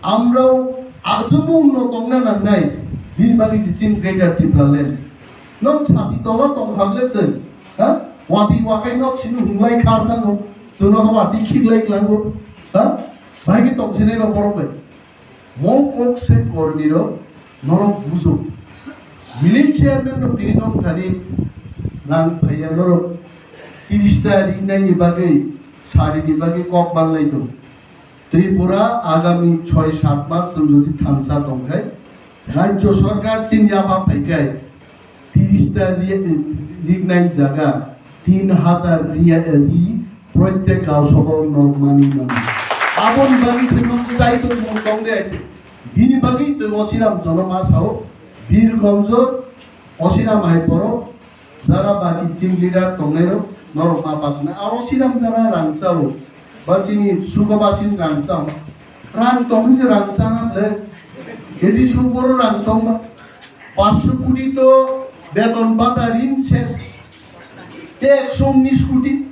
amrao achwngbo unno tongna nangnai, bini bagwi se chini Greater Tipraland. Nwng sati tola tong kha bwle chwng, ha? Watwi wakai nok simi hunglai khar thango, chwngno khe watwi khiklai klango, ha? Bahai khe tong sinai ba borok bai. Mo kok se kormi rok norok bujo. Village chairman rok tini nong thani nang phaiya norok tiris ta ringnai ni bagwi, sari ni bagwi kok banglai tong. Tripura agami choi sat mas chwng jodi thansa tongkhai, rajyo sarkar chini yapha phaikhai, tiris ta ri-, rignai jaga tin hajar ri, ri protek gaon sabha norok mani mani. Aboni bagwi chwng chai tongmung tong de. Bini bagwi chwng Osiram jono ma sao, Birgonjo Osiram hai borok, jara baki chini leader tongnairok norok ma patna. Aro Osiram jara rang chao, ba chini Sukabasin rang chao. Rang tong se rang chana ble. Edi su boro rang tong ba. Pansho koti to beton bata rin ses. Te eksho unnish koti.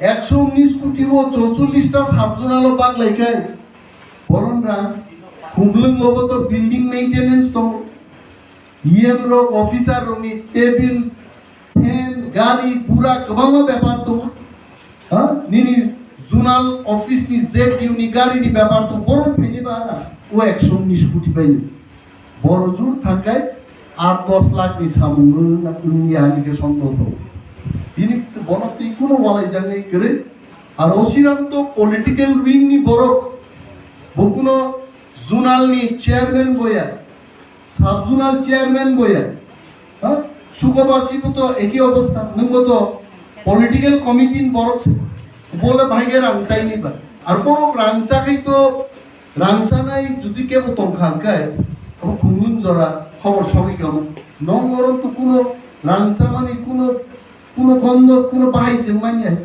Eksho unnish koti o chocholish ta sub zonal o baglai kai. Boron rang. Khumlwng obo to building maintenance tong. E M rok, officer rokni table, fan, gari, gura kwbangma bepar tongo. Ha? Nini zonal office ni Z D O ni gari ni bepar tongo. Boron phaiwi ba na, o eksho unnish koti bai ni. Boro jur thangkai aat dos lakh ni samung wng, wngya ani khe songdo tongo. Bini bono twi kuno walai jaknai kwrwi. Ar Osiram to political wing ni borok. Bo kuno zonal ni chairman boya. Sub zonal chairman boya. Ha? Sukobasi bo to eki obostha, nwng bo to political committee ni borok se. Bole bhai ge rang chai ni ba. Ar borok rang cha khai to, rang chanai jodi kebo tong kha hwnkhe, abo khumlwng jora khobor sogwi kamo. Nong oro to kuno rang chamani kuno, kuno gondo, kuno bahai chwng manya.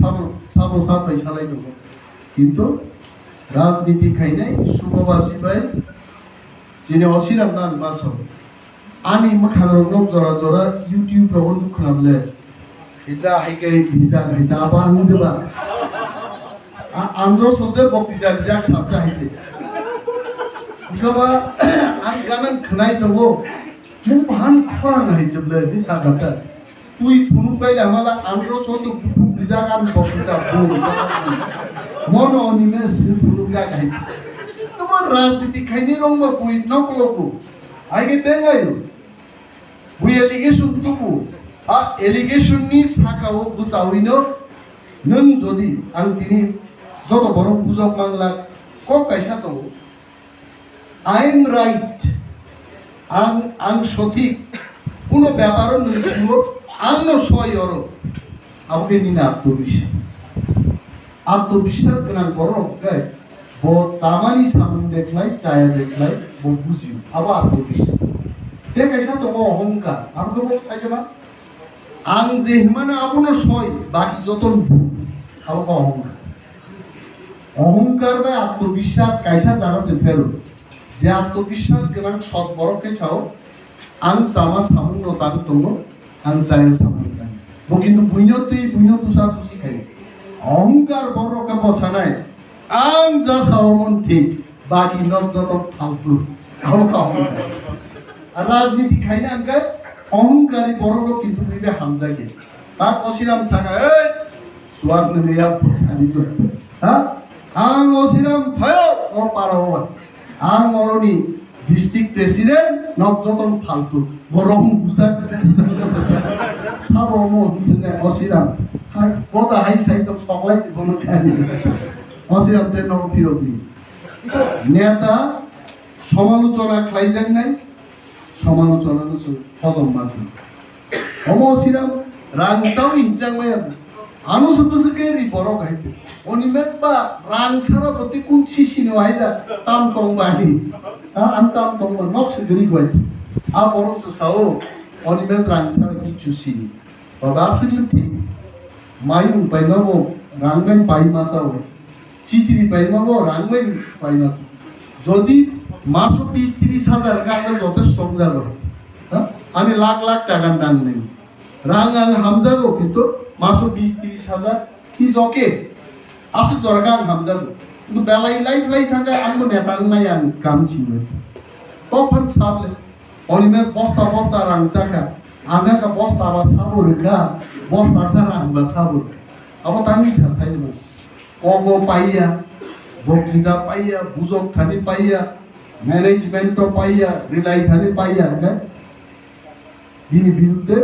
Sabo, sabo sa pai salai tongo. Kintu rajniti khainai Sukobasi bai chini Osiram nang ma sao. Ani mwkhang rok nok jora jora YouTube rogo nukha ble. Hita hai kai hita hita apa ang de ba. A-, andro sose bokti jar jak sabja hai je. Bikaba ang ganan khnai tongo. Mung bahan khorang hai je ble ni sa gata. Twi phunuk bai lama la andro soso buphuk rijak ani bokti ta bung rijak. Mono oni me si phunuk jak hai. Tuma rajniti khaini rong ba bui nok logo. Ai ke bengai. Bui allegation tubu. A allegation ni saka o bwsawi no nwng jodi ang tini joto borok bujok manglak kok kaisa tongo. I am right. Ang, ang sothik. Kuno beparo nini singo ang no soi oro. Abo khe nini atmobiswas. Atmobiswas gwnang borok khe bo chamani samung dekhlai, chaya dekhlai, bo bujio. Abo atmobiswas. Te kaisa tongo ohongkar. Abo khe bo sai jaba. Ang je himano abono soi, baki joto no buk. Abo khe ohongkar. Ohongkar bai atmobiswas kaisa jaga se phero. Je atmobiswas gwnang sot borok khe sao, "Ang chama samung no tang tongo, ang chaya samung tang." Bo kintu buino twi, buino tusa tusi khai. Ohongkar borok khe bo sanai, "Ang ja sao mon thik." Baki nok joto phaltu. Abo khe ohongkar. Ar rajniti khaina hwnkhe ohongkari borok rok kintu bini hamjakya. Ta Osiram saka, "Ei, suak nungya bwsani to." Ha? Ang Osiram thayo, o para o. Ang oroni district president, nok joto phaltu. Borok bujak. Sabo mo hwnsinai Osiram. Hai, kota hai sai to soklai bono kani. Osiram te nok phirokni. Neta somalochona khlaijaknai, somalochona no chwng hojom ma khlai. Omo Osiram rang chawi hinjakmaya, ano se bwswk khe ri borok hai khe. Oni mes ba rang sara bwtwi kun sisino hai da tam tong ba hi. Ha, ang tam tong ba nok se gri bai. A borok se sao, oni mes rang sara kichu sini. Baba aswk thik. Mayung paima bo rang bai paima sao. Chichiri paima bo rang bai paima. Jodi maso bis tris hajar ka jotesto wng jago. Ha? Ani lakh lakh taka rang nai. Rang ang hamjago kintu maso bis tris hajar is okay. Aswk jora ka ang hamjago. Kintu belai lai lai thangkha ang bo neta wngnai ang kam simi. Tophan sable. Onime bosta bosta rang chakha. Ang kha bosta ba sabo rwkha. Bosta sa rang ba sabo rwkha. Abo tangwi sa sai bo. Kogo paiya, bokrida paiya, bujok thani paiya, management to paiya, rilai thani paiya, hwnkhe bini birudde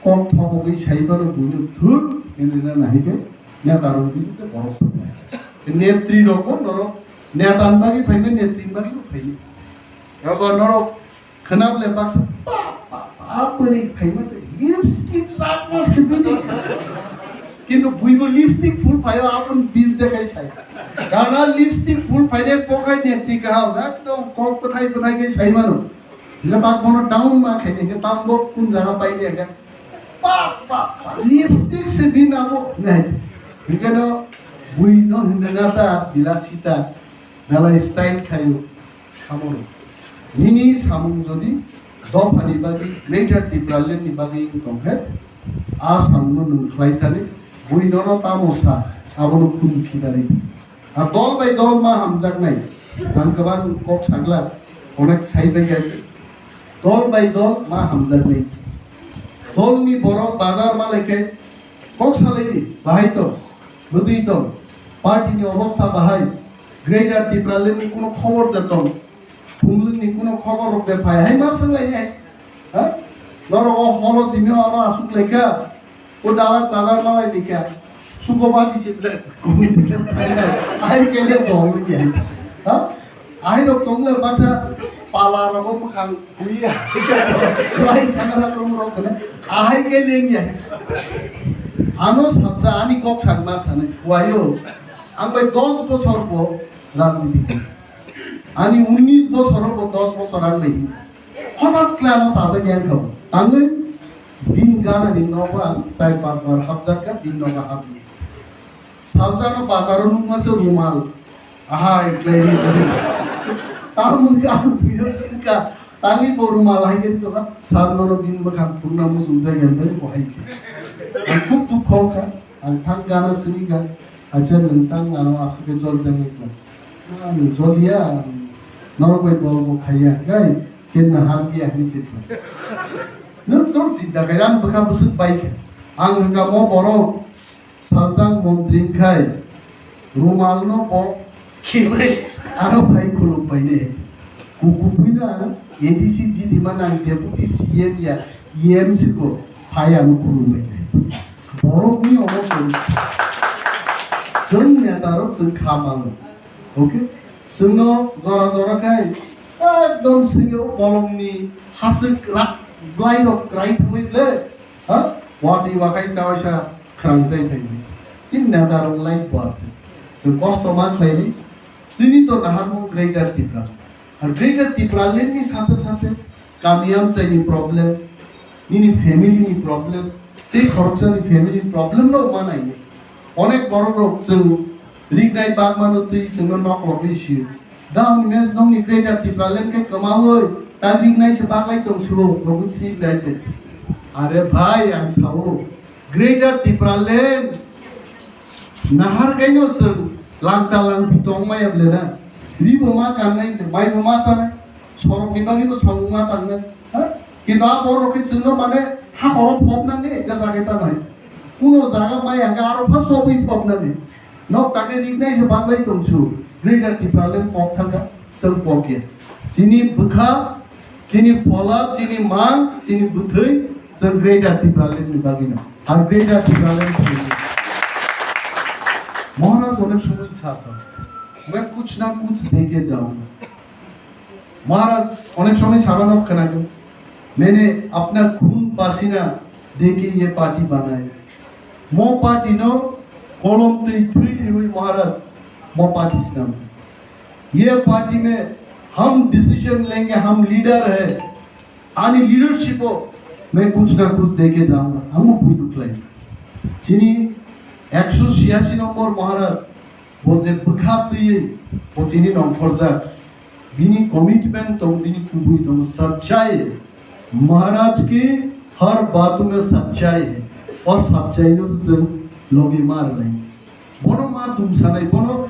kok thobogwi saibano buino thur hinwi na nahikhe neta rok birudde borok sanai. Netri rok bo norok neta ni bagwi phaimani, netri ni bagwi bo phaimani. Abo norok khwnap le baksa pa pa pa bwrwi phaima se lipstick sak mas khe bini. Kintu buibo lipstick full phaio aboni bil de kai sai. Gana lipstick full phaide pokai netri kaham ekdom kok bwthai bwthai kai sai mano. Hingke tak bono down ma khaide hingke tambo kun jaga paide hingke pa pa pa lipstick se bini abo nai. Hingke no bui no hingke nata bilasita belai style khaio. Samung. Nini samung jodi dophani bagwi, Greater Tipraland ni bagwi wng tongkhe, a samungno nwng khlai thani, bui nono tamo sa, abono khum khidarwi. A dol bai dol ma hamjaknai, ang kwbang kok saglak, onek sai bai khe, dol bai dol ma hamjaknai. Dolni borok bazar ma lai khe, kok salai di, bahai tong, bwtwi tong, party ni obostha bahai, Greater Tipraland ni kuno khobor de tong, Phunglwng ni kuno khobor rok de phai, hai ma swng lai nai, ha? Norok o holo simi oro asuk lai kha, o dalak bazar ma lai lai kha, suko basi se ble, kumi de phai nai, hai ke le dol ni hai, ha? Ahai rok tong le baksa pala rogo mwkhang bui ya. Wai thangara tong rok kene. Ahai ke leng ya. Ano sabsa ani kok sakma sani. Wayo. Ang bai dos bosor bo rajniti. Ani unis bosor bo dos bosor ang bai. Hotat kle ano sajak yang kho. Tangwi bin gana ni nogo ang char pas bar hapjak ka bin nogo hapni. Saljano bazaro nukma se rumal. Ahai, khlaini. Tamoni ang buino swngkha. Tangwi bo rumal hai khe tongkha. Sir nono bini bwkhang phunukna muchung jagani bagwi bo hai khe. Ang khub dukho wngkha. Ang thang gana swngkha. Acha nwng tang ano abse khe jol tangwi khlai. Ang joliya. Norok bai bol bo khaiya. Gai, kenna hamliya hinwi se khlai. Nwng tong sinta khai ang bwkha bwswk bai khe. Ang hwnkha mo borok Saljak montri wngkhai rumal no bo khibwi ano phai khuluk bai ne. Kuku puina A D C G D ma nang deputy C M ya E M C ko phai ano khuluk bai ne. Borok ni omo chwng chwng neta rok chwng kha mango. Okay? Chwngno jora jora khai ekdom singyo bolongni hasik rak blai rok krai thangwi ble. Ha? Wati wakai tawaisa khrang chai phai. Chini neta rok lai buat. Chwng kosto ma khlai ni. Chini to nahar mo Greater Tipra. Ar Greater Tipraland ni sathe sathe Kami amchaini problem, nini family ni problem, tei khoroksani family ni problem no manai. Onek borok rok chwng riknai bagmano twi chwngno nok logwi sio. Down mes nongni Greater Tipraland khe kwmawi ta riknai se baglai tong sio, nokni si lai te. Are bhai ang sao, Greater Tipraland nahar kaino chwng langta langti tong maya ble na. Ribo ma kannai, maibo ma sanai. Sorokni bagwi bo samung ma tangnai. Ha? Kintu a borok khe chwngno mane ha khoro phobnani jesa khe tanai. Kuno jaga mai hangkhe aro pha chobwi phobnani. Nok takhe riknai se baglai tongsu. Greater Tipraland pok thangkha, chwng pok ya. Chini bwkha, chini phola, chini mang, chini bwthwi, chwng Greater Tipraland ni bagwi no. Ar Greater Tipraland ni bagwi. Maharaj onek somoy sa sa. Main kuch na kuch deke jaunga. महाराज अनेक समय सामानो खोनादों, मैंने अपना खून पसीना देके ये पार्टी बनाई। Mo party no kolom twi thwi riwi Maharaj mo party snam. Ye party mein hum decision lenge, hum leader hai. Ani leadership o main kuch na kuch deke jaunga. Hum bui duklai. Chini eksho chiyasi nombor Maharaj bo je bwkha twi bo tini nongkhorjak. Bini commitment tong, bini kubui tong, सच्चाई। महाराज की हर बात में सच्चाई है। O सच्चाई no se chwng logi ma rwnai. Bono ma tumsanai, bono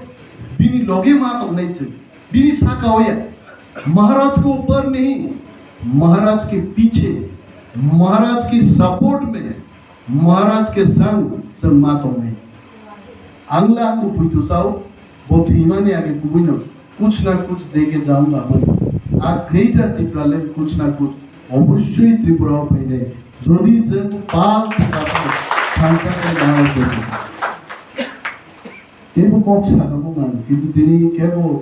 bini logi ma tongnai chwng. Bini saka o ya. महाराज के ऊपर नहीं, महाराज के पीछे, महाराज की support में महाराज के संग chwng ma tongnai. Ang le ang bo puitu sao, bo thwimani age kubui no kuch na kuch deke jaunga mani. A Greater Tipraland kuch na kuch obossoi Tripura o phainai. Jodi chwng pal thangsa khe nang Kebo kok sakha bumang, kintu tini kebo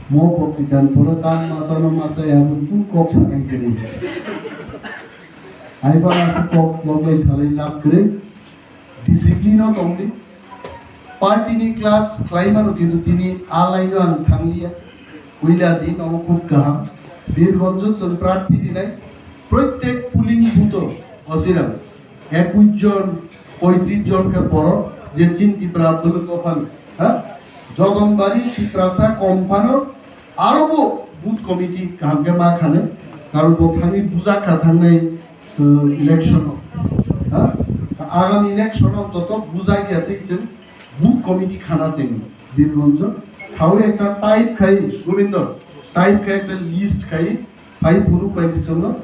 mo pokri dan pore tam masa no masa ya bo full kok sakha tini. Ai ba asa kok loglai salai lab kre, discipline no tongdi. Party ni class khlai mano kintu tini a line no ang thangliya. Puila din omo khub kaham. Birgonjo chwng prarthi rinai. Protek polling booth o osirang ekush jon, poitris jon khe borok je chini Tipra Abdul Kopan, ha? Jodongbari Tiprasa kom phano aro bo booth committee kaham khe ma khane, karon bo thangwi bujak kha thangnai, uh, election o, ha? Agami election o joto bujak ya tei chwng booth committee khana chengno. Birgonjo, thawi ekta type khai, Gobindo, type khai ekta list khai, phai phuru pai di chwngno,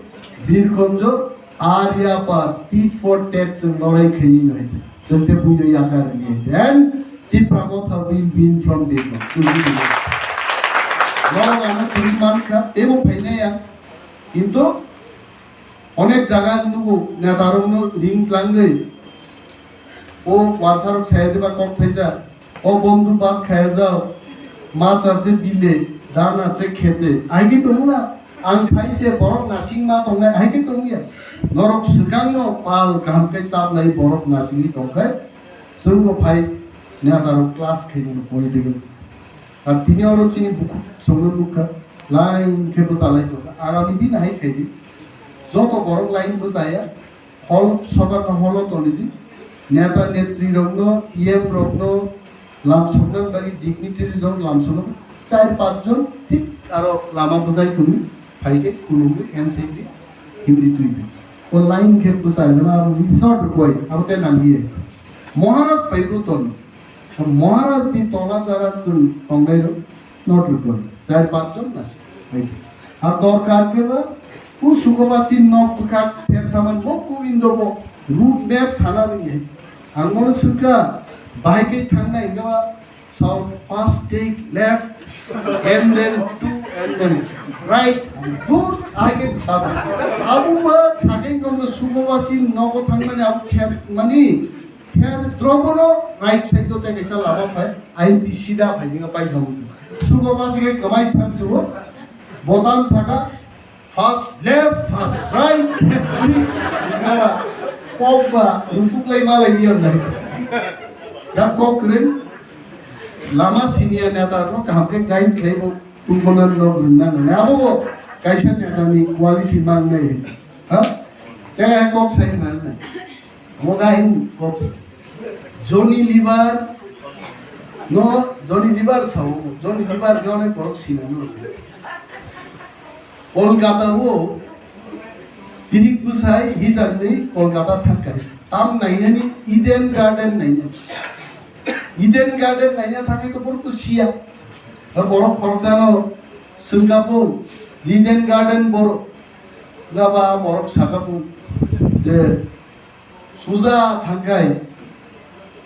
Birgonjo, Aryapar, tit for tat chwng lorai khai ni hai. Chwng te buino yakar ni hai. Then, Tipra Motha will win from Birgonjo. Chwng buino. Norok ano twi man kha, tebo phainai ya. Kintu, onek jaga nugo netarokno ring tlangwi, o wansarok saya diba kok thaijak, o bondhu bhat khaya jao, mach ase bile, dhan ase khete, aigwi tongla, ang phai se borok nasing ma tongnai, aigwi tongya. Norok swkangno pal kaham khe chaplai borok nasingwi tongkhai, chwngbo phai netarok class khaini political. Ar tini oro chini bukhuk chwngno nukha, line khe bwchalai tongkha. Agami din hai khaidi, joto borok line bwchaya, hol, soba ka holo tonidi, neta netri rokno, E M rokno, lamsokna bagwi dignitaries rok lamsokno, char panch jon thik aro lama bwchai tongwi, phaikhe khulumwi handshake di, himri twibi. O line khe bwchai mano abo resort rwkoi, abo te nangye. Maharaj phai bru ton. Maharaj ni tola jara chwng tongnai rok not rwkoi. Char panch jon nasi. Hai khe. Ar dorkar khe ba, o sukobasi nok bwkhak pherthaman bo Gobindo bo route map sana rwngye. Ang bono swngkha, bahai khe thangnai hwnkhe ba, south first take left and then two and then right. Dur, ahai khe sana. Abo ba sakai kong sukobasi nogo thangnani abo khe mani Khe drobono right side o tei kaisa lama phai, I N T sida phai dinga paisa mudu. Sugo basi khe kwmai sak juo, botam saka, first left, first right. Kok ba, rutuk lai ma lai biya lai. Ya kok kring, lama senior neta no kaham khe guide khlai bo, tungbonan no gurna no. Abo bo, kaisa neta ni quality mang nai. Ha? Kaya kok sai mang nai. Moga hin kok. Johnny Lever no, Johnny Lever sao, Johnny Lever no ne borok sina no. Kolkata o, bihik bwsai hijab ni Kolkata thangkai. Tam nainani Eden Garden naina. Eden Garden naina thangkai to borok to siya. Borok khoroksa no swngkapo Eden Garden borok. Gaba borok sakapo je suja thangkai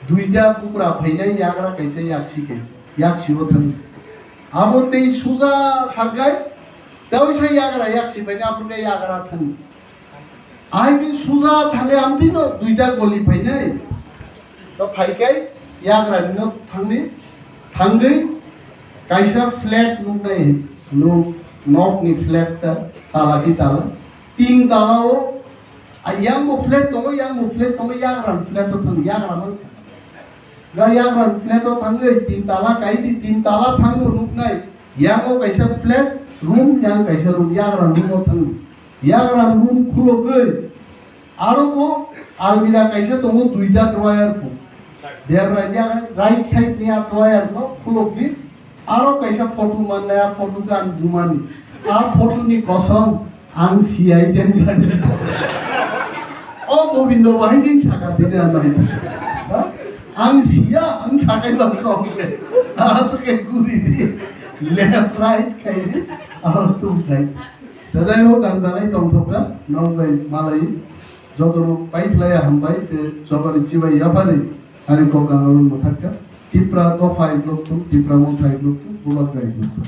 duita bukra phainai yagra kaisa yaksi kaisa yaksi o thang. Abo tei suja thangkai tei sa yagra yaksi phainai abo khe yagra thang. Ahai tei suja thangkai amtwi no duita goli phainai. To phaikai yagra ni no thangdi thangdi kaisa flat nuknai nuk nok ni flat ta tala ki tala. Tin tala o, a, yang bo flat tongo, yang bo flat tongo, yagra flat o thang, yagra mang sa. Ga yagra flat o thangwi tin tala kai di, tin tala thang bo nuknai. Yang o kaisa flat room, yang kaisa room, yagra room o thang. Yagra room khulogwi, aro bo almira kaisa tongo duita drawer bo. Debra ya right side ni a drawer no khulogwi. Aro kaisa photo mannai, a photo khe ang bumani. A photo ni kosom ang siyai den gani. O Gobindo bahai din saka dini ano. Ha? Ang siya, ang sakai bang kong. Asuk ke guri di. Left right kai di. Aro tu kai. Sajai ho gang dalai tong thok ka, nong kai malai. Jotono pai phlai ya hambai te jobani chibai ya phani. Ani kok ang aro muthak ka. Tipra dopha iglok tu, Tipra motha iglok tu, bulak gai iglok tu.